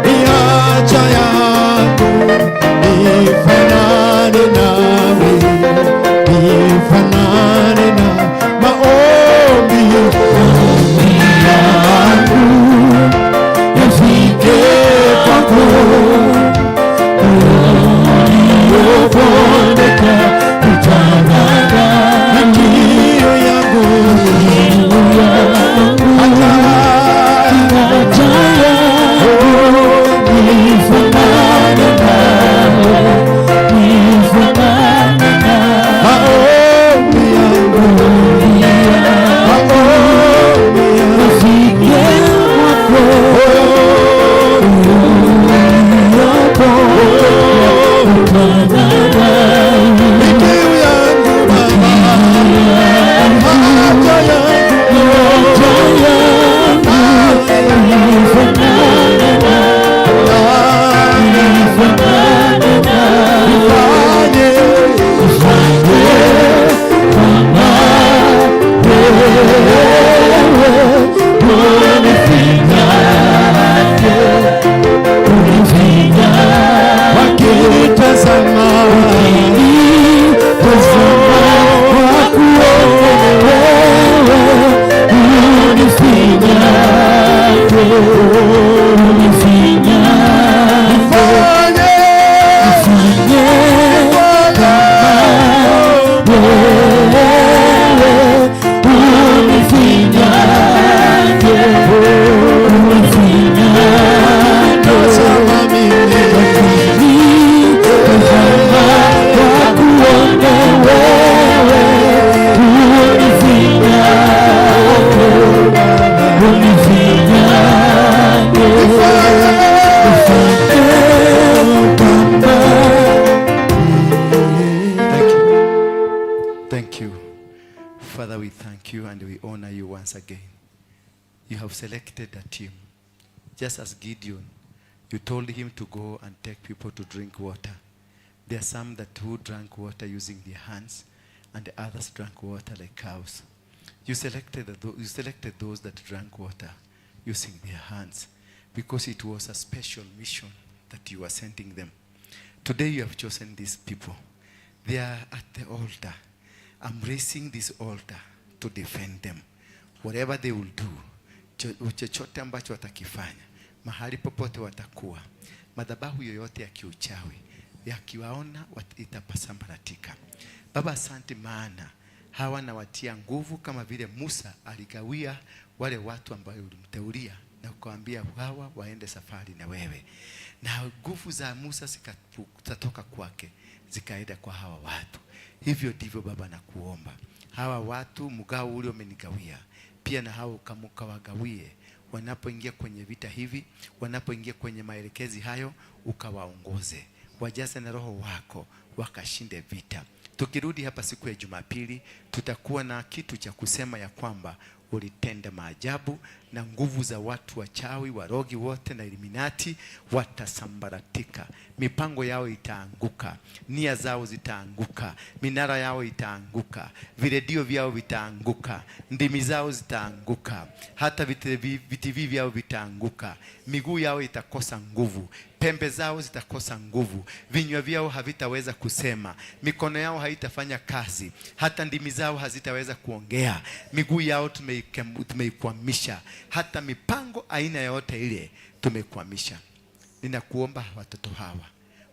ni haja yangu, nifanane nawe, nifanane na maombi yangu yafike kwako, uliobondeka utadharau. Ni kiu yangu, haja nifanane nawe, nifanane nawe. Maombi yangu, maombi yangu yafike kwako, ni kiu yangu Baba, haja yangu, nifanye kama wewe unifinyange, wakinitazama, wakuone wewe, unifinyange, nifanye kama wewe unifinyange, tazama mimi, wakuone wewe, unifinyange, unifinyange, nifanye kama. Thank you. Thank you. Father, we thank you and we honor you once again. You have selected a team. Just as Gideon, you told him to go and take people to drink water. There are some that who drank water using their hands, and the others drank water like cows. You selected those that drank water using their hands because it was a special mission that you were sending them. Today you have chosen these people. They are at the altar. I'm raising this altar to defend them. Whatever they will do, chochote ambacho watakifanya, mahali popote watakuwa, madhabahu yoyote ya kiuchawi yakiwaona itapasambaratika. Baba, asante maana hawa nawatia nguvu kama vile Musa aligawia wale watu ambao ulimteulia na ukawaambia hawa waende safari na wewe, na nguvu za Musa zikatoka kwake zikaenda kwa hawa watu. Hivyo ndivyo Baba nakuomba hawa watu, mgao ule umenigawia pia na hao ukawagawie wanapoingia kwenye vita hivi, wanapoingia kwenye maelekezi hayo, ukawaongoze, wajaze na Roho wako, wakashinde vita. Tukirudi hapa siku ya Jumapili, tutakuwa na kitu cha kusema ya kwamba ulitenda maajabu na nguvu za watu wachawi, warogi wote na Illuminati watasambaratika, mipango yao itaanguka, nia zao zitaanguka, minara yao itaanguka, viredio vyao vitaanguka, ndimi zao zitaanguka, hata vitivi vyao vitaanguka, miguu yao itakosa nguvu, pembe zao zitakosa nguvu, vinywa vyao havitaweza kusema, mikono yao haitafanya kazi, hata ndimi zao hazitaweza kuongea, miguu yao tumeikwamisha, hata mipango aina yoyote ile tumekwamisha. Ninakuomba watoto hawa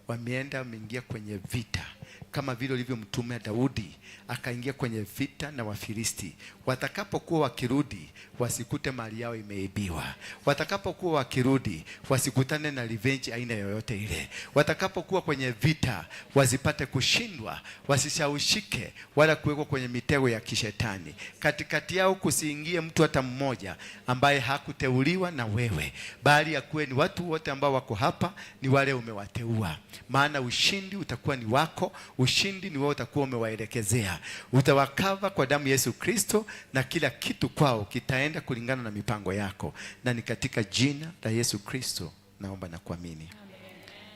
wameenda wameingia kwenye vita kama vile ulivyomtumia Daudi akaingia kwenye vita na Wafilisti. Watakapokuwa wakirudi wasikute mali yao imeibiwa. Watakapokuwa wakirudi wasikutane na revenge aina yoyote ile. Watakapokuwa kwenye vita wasipate kushindwa, wasishawishike wala kuwekwa kwenye mitego ya kishetani. Katikati yao kusiingie mtu hata mmoja ambaye hakuteuliwa na wewe, bali akuwe ni watu wote ambao wako hapa ni wale umewateua. Maana ushindi utakuwa ni wako, ushindi ni wewe utakuwa umewaelekezea. Utawakava kwa damu ya Yesu Kristo, na kila kitu kwao kitaenda kulingana na mipango yako, na ni katika jina la Yesu Kristo naomba na kuamini.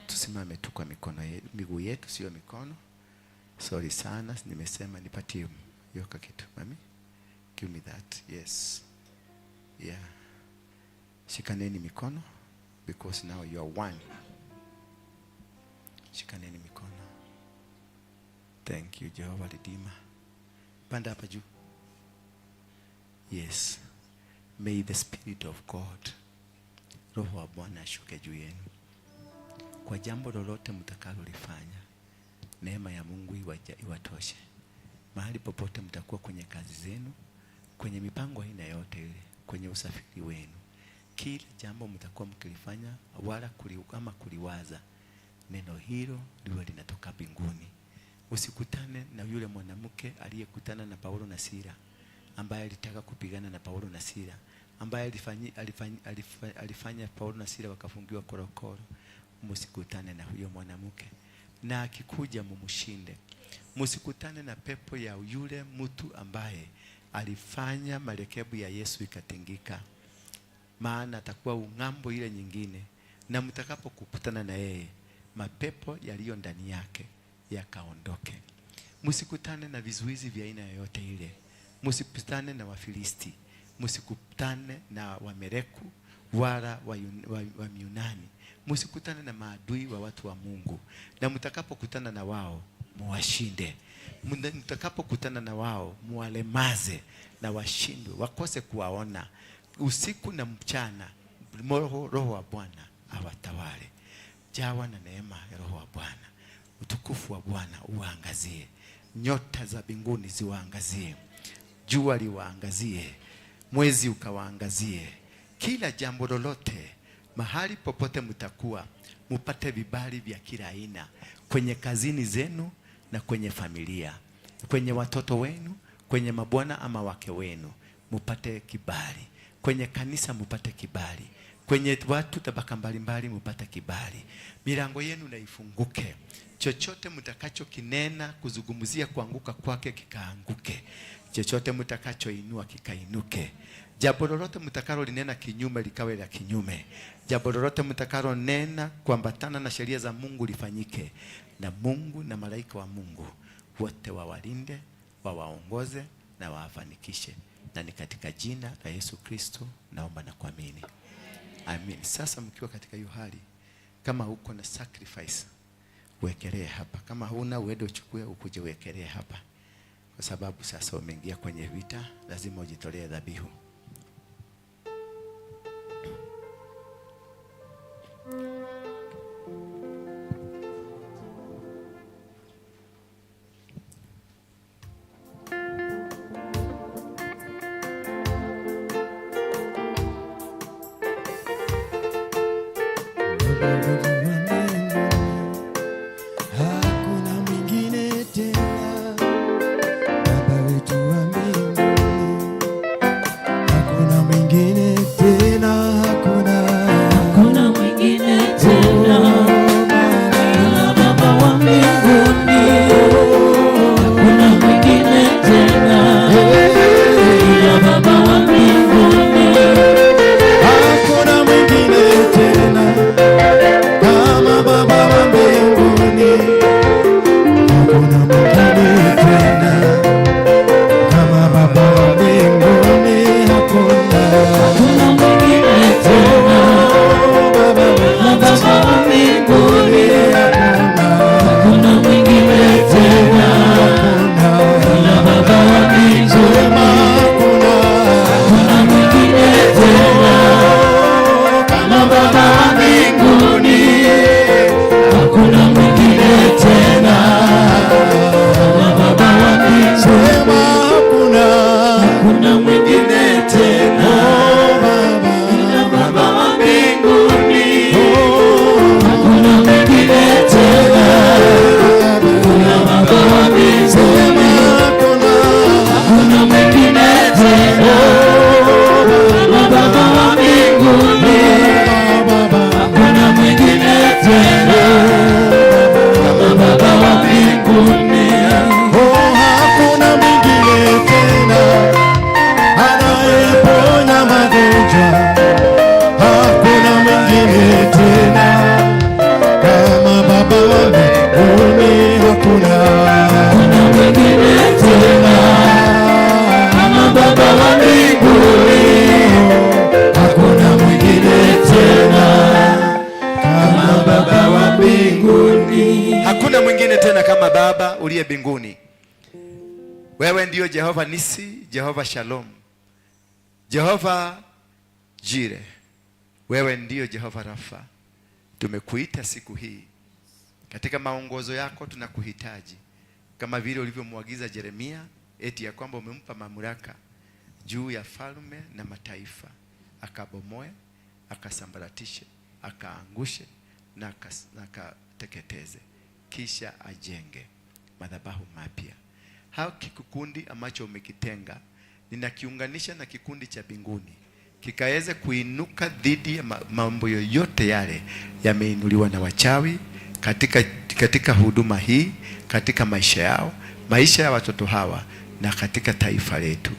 Tusimame tu kwa mikono yetu, miguu yetu, sio mikono. Sorry sana, nimesema nipatie hiyo kitu. Mami, give me that. Yes. Yeah. Shikaneni mikono because now you are one. Shikaneni mikono. Thank you, Jehovah Redeemer. Panda hapa juu. Yes. May the Spirit of God, Roho wa Bwana ashuke juu yenu. Kwa jambo lolote mtakalolifanya, neema ya Mungu iwatoshe. Mahali popote mtakuwa, kwenye kazi zenu, kwenye mipango aina yote ile, kwenye usafiri wenu, kila jambo mtakuwa mkilifanya wala ama kuliwaza, neno hilo liwe linatoka mbinguni. Usikutane na yule mwanamke aliyekutana na Paulo na Sila, ambaye alitaka kupigana na Paulo na Sila, ambaye alifanya Paulo na Sila wakafungiwa korokoro. Msikutane na huyo mwanamke, na akikuja mumshinde. Msikutane na pepo ya yule mtu ambaye alifanya marekebu ya Yesu ikatingika, maana atakuwa ung'ambo ile nyingine, na mtakapokutana na yeye, mapepo yaliyo ndani yake yakaondoke. Msikutane na vizuizi vya aina yoyote ile. Msikutane na Wafilisti, msikutane na Wamereku wala wa Myunani. Msikutane na maadui wa watu wa Mungu, na mtakapokutana na wao muwashinde. Mtakapokutana na wao muwalemaze na washindwe, wakose kuwaona usiku na mchana. Roho wa Bwana awatawale. Jawa na neema ya Roho wa Bwana. Utukufu wa Bwana uwaangazie. Nyota za mbinguni ziwaangazie. Jua liwaangazie. Mwezi ukawaangazie. Kila jambo lolote, mahali popote mtakuwa, mupate vibali vya kila aina, kwenye kazini zenu na kwenye familia, kwenye watoto wenu, kwenye mabwana ama wake wenu, mupate kibali. Kwenye kanisa mupate kibali. Kwenye watu tabaka mbalimbali mupate kibali. Milango yenu na ifunguke. Chochote mtakachokinena kuzungumzia kuanguka kwake kikaanguke. Chochote mtakachoinua kikainuke. Jambo lolote mtakalonena kinyume likawe la kinyume. Jambo lolote mtakalonena kuambatana na sheria za Mungu lifanyike. Na Mungu na malaika wa Mungu wote wawalinde, wawaongoze na wawafanikishe. Na ni katika jina la Yesu Kristo naomba na kuamini. Amin. Sasa mkiwa katika hiyo hali, kama uko na sacrifice, wekelee hapa. Kama huna, uende uchukue ukuje uwekelee hapa. Kwa sababu sasa umeingia kwenye vita, lazima ujitolee dhabihu. Hakuna mwingine tena, Baba wetu wa mbinguni. Hakuna mwingine tena, hakuna. Hakuna mwingine mwingine tena kama Baba uliye mbinguni. Wewe ndiyo Jehova Nisi, Jehova Shalom, Jehova Jire. Wewe ndiyo Jehova Rafa. Tumekuita siku hii katika maongozo yako, tunakuhitaji kama vile ulivyomwagiza Yeremia eti ya kwamba umempa mamlaka juu ya falme na mataifa, akabomoe, akasambaratishe, akaangushe na akateketeze, kisha ajenge madhabahu mapya. Haki kikundi ambacho umekitenga ninakiunganisha na kikundi cha mbinguni kikaweze kuinuka dhidi ya mambo yoyote yale yameinuliwa na wachawi katika huduma hii, katika maisha yao, maisha ya watoto hawa, na katika taifa letu,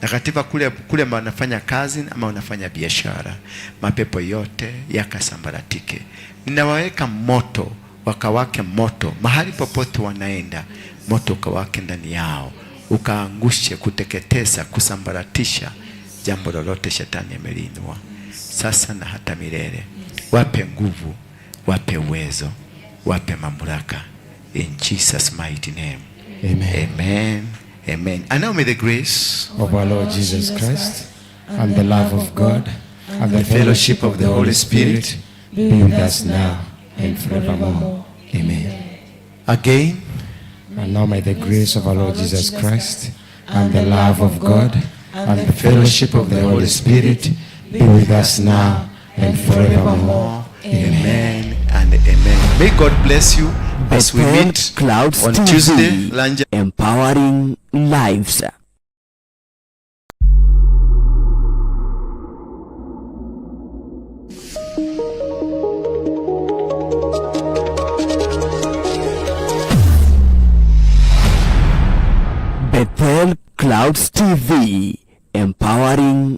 na katika kule wanafanya kazi ama wanafanya biashara, mapepo yote yakasambaratike. Ninawaweka moto, wakawake moto mahali popote wanaenda, moto ukawake ndani yao, ukaangushe, kuteketeza, kusambaratisha jambo lolote shetani ameliinua sasa na hata milele. Wape nguvu, wape uwezo, wape mamlaka. In Jesus mighty name. Amen. Amen. Amen. And now may the grace of our Lord Jesus Christ and the love of God and the fellowship of the Holy Spirit be with us now and forevermore. Amen. Again. And now may the grace of our Lord Jesus Christ and the love of God and the fellowship of the Holy Spirit be with us now and forevermore. Amen and amen. May God bless you as we Bethel meet Clouds on TV, Tuesday, Lanja. Empowering lives. Bethel Clouds TV, empowering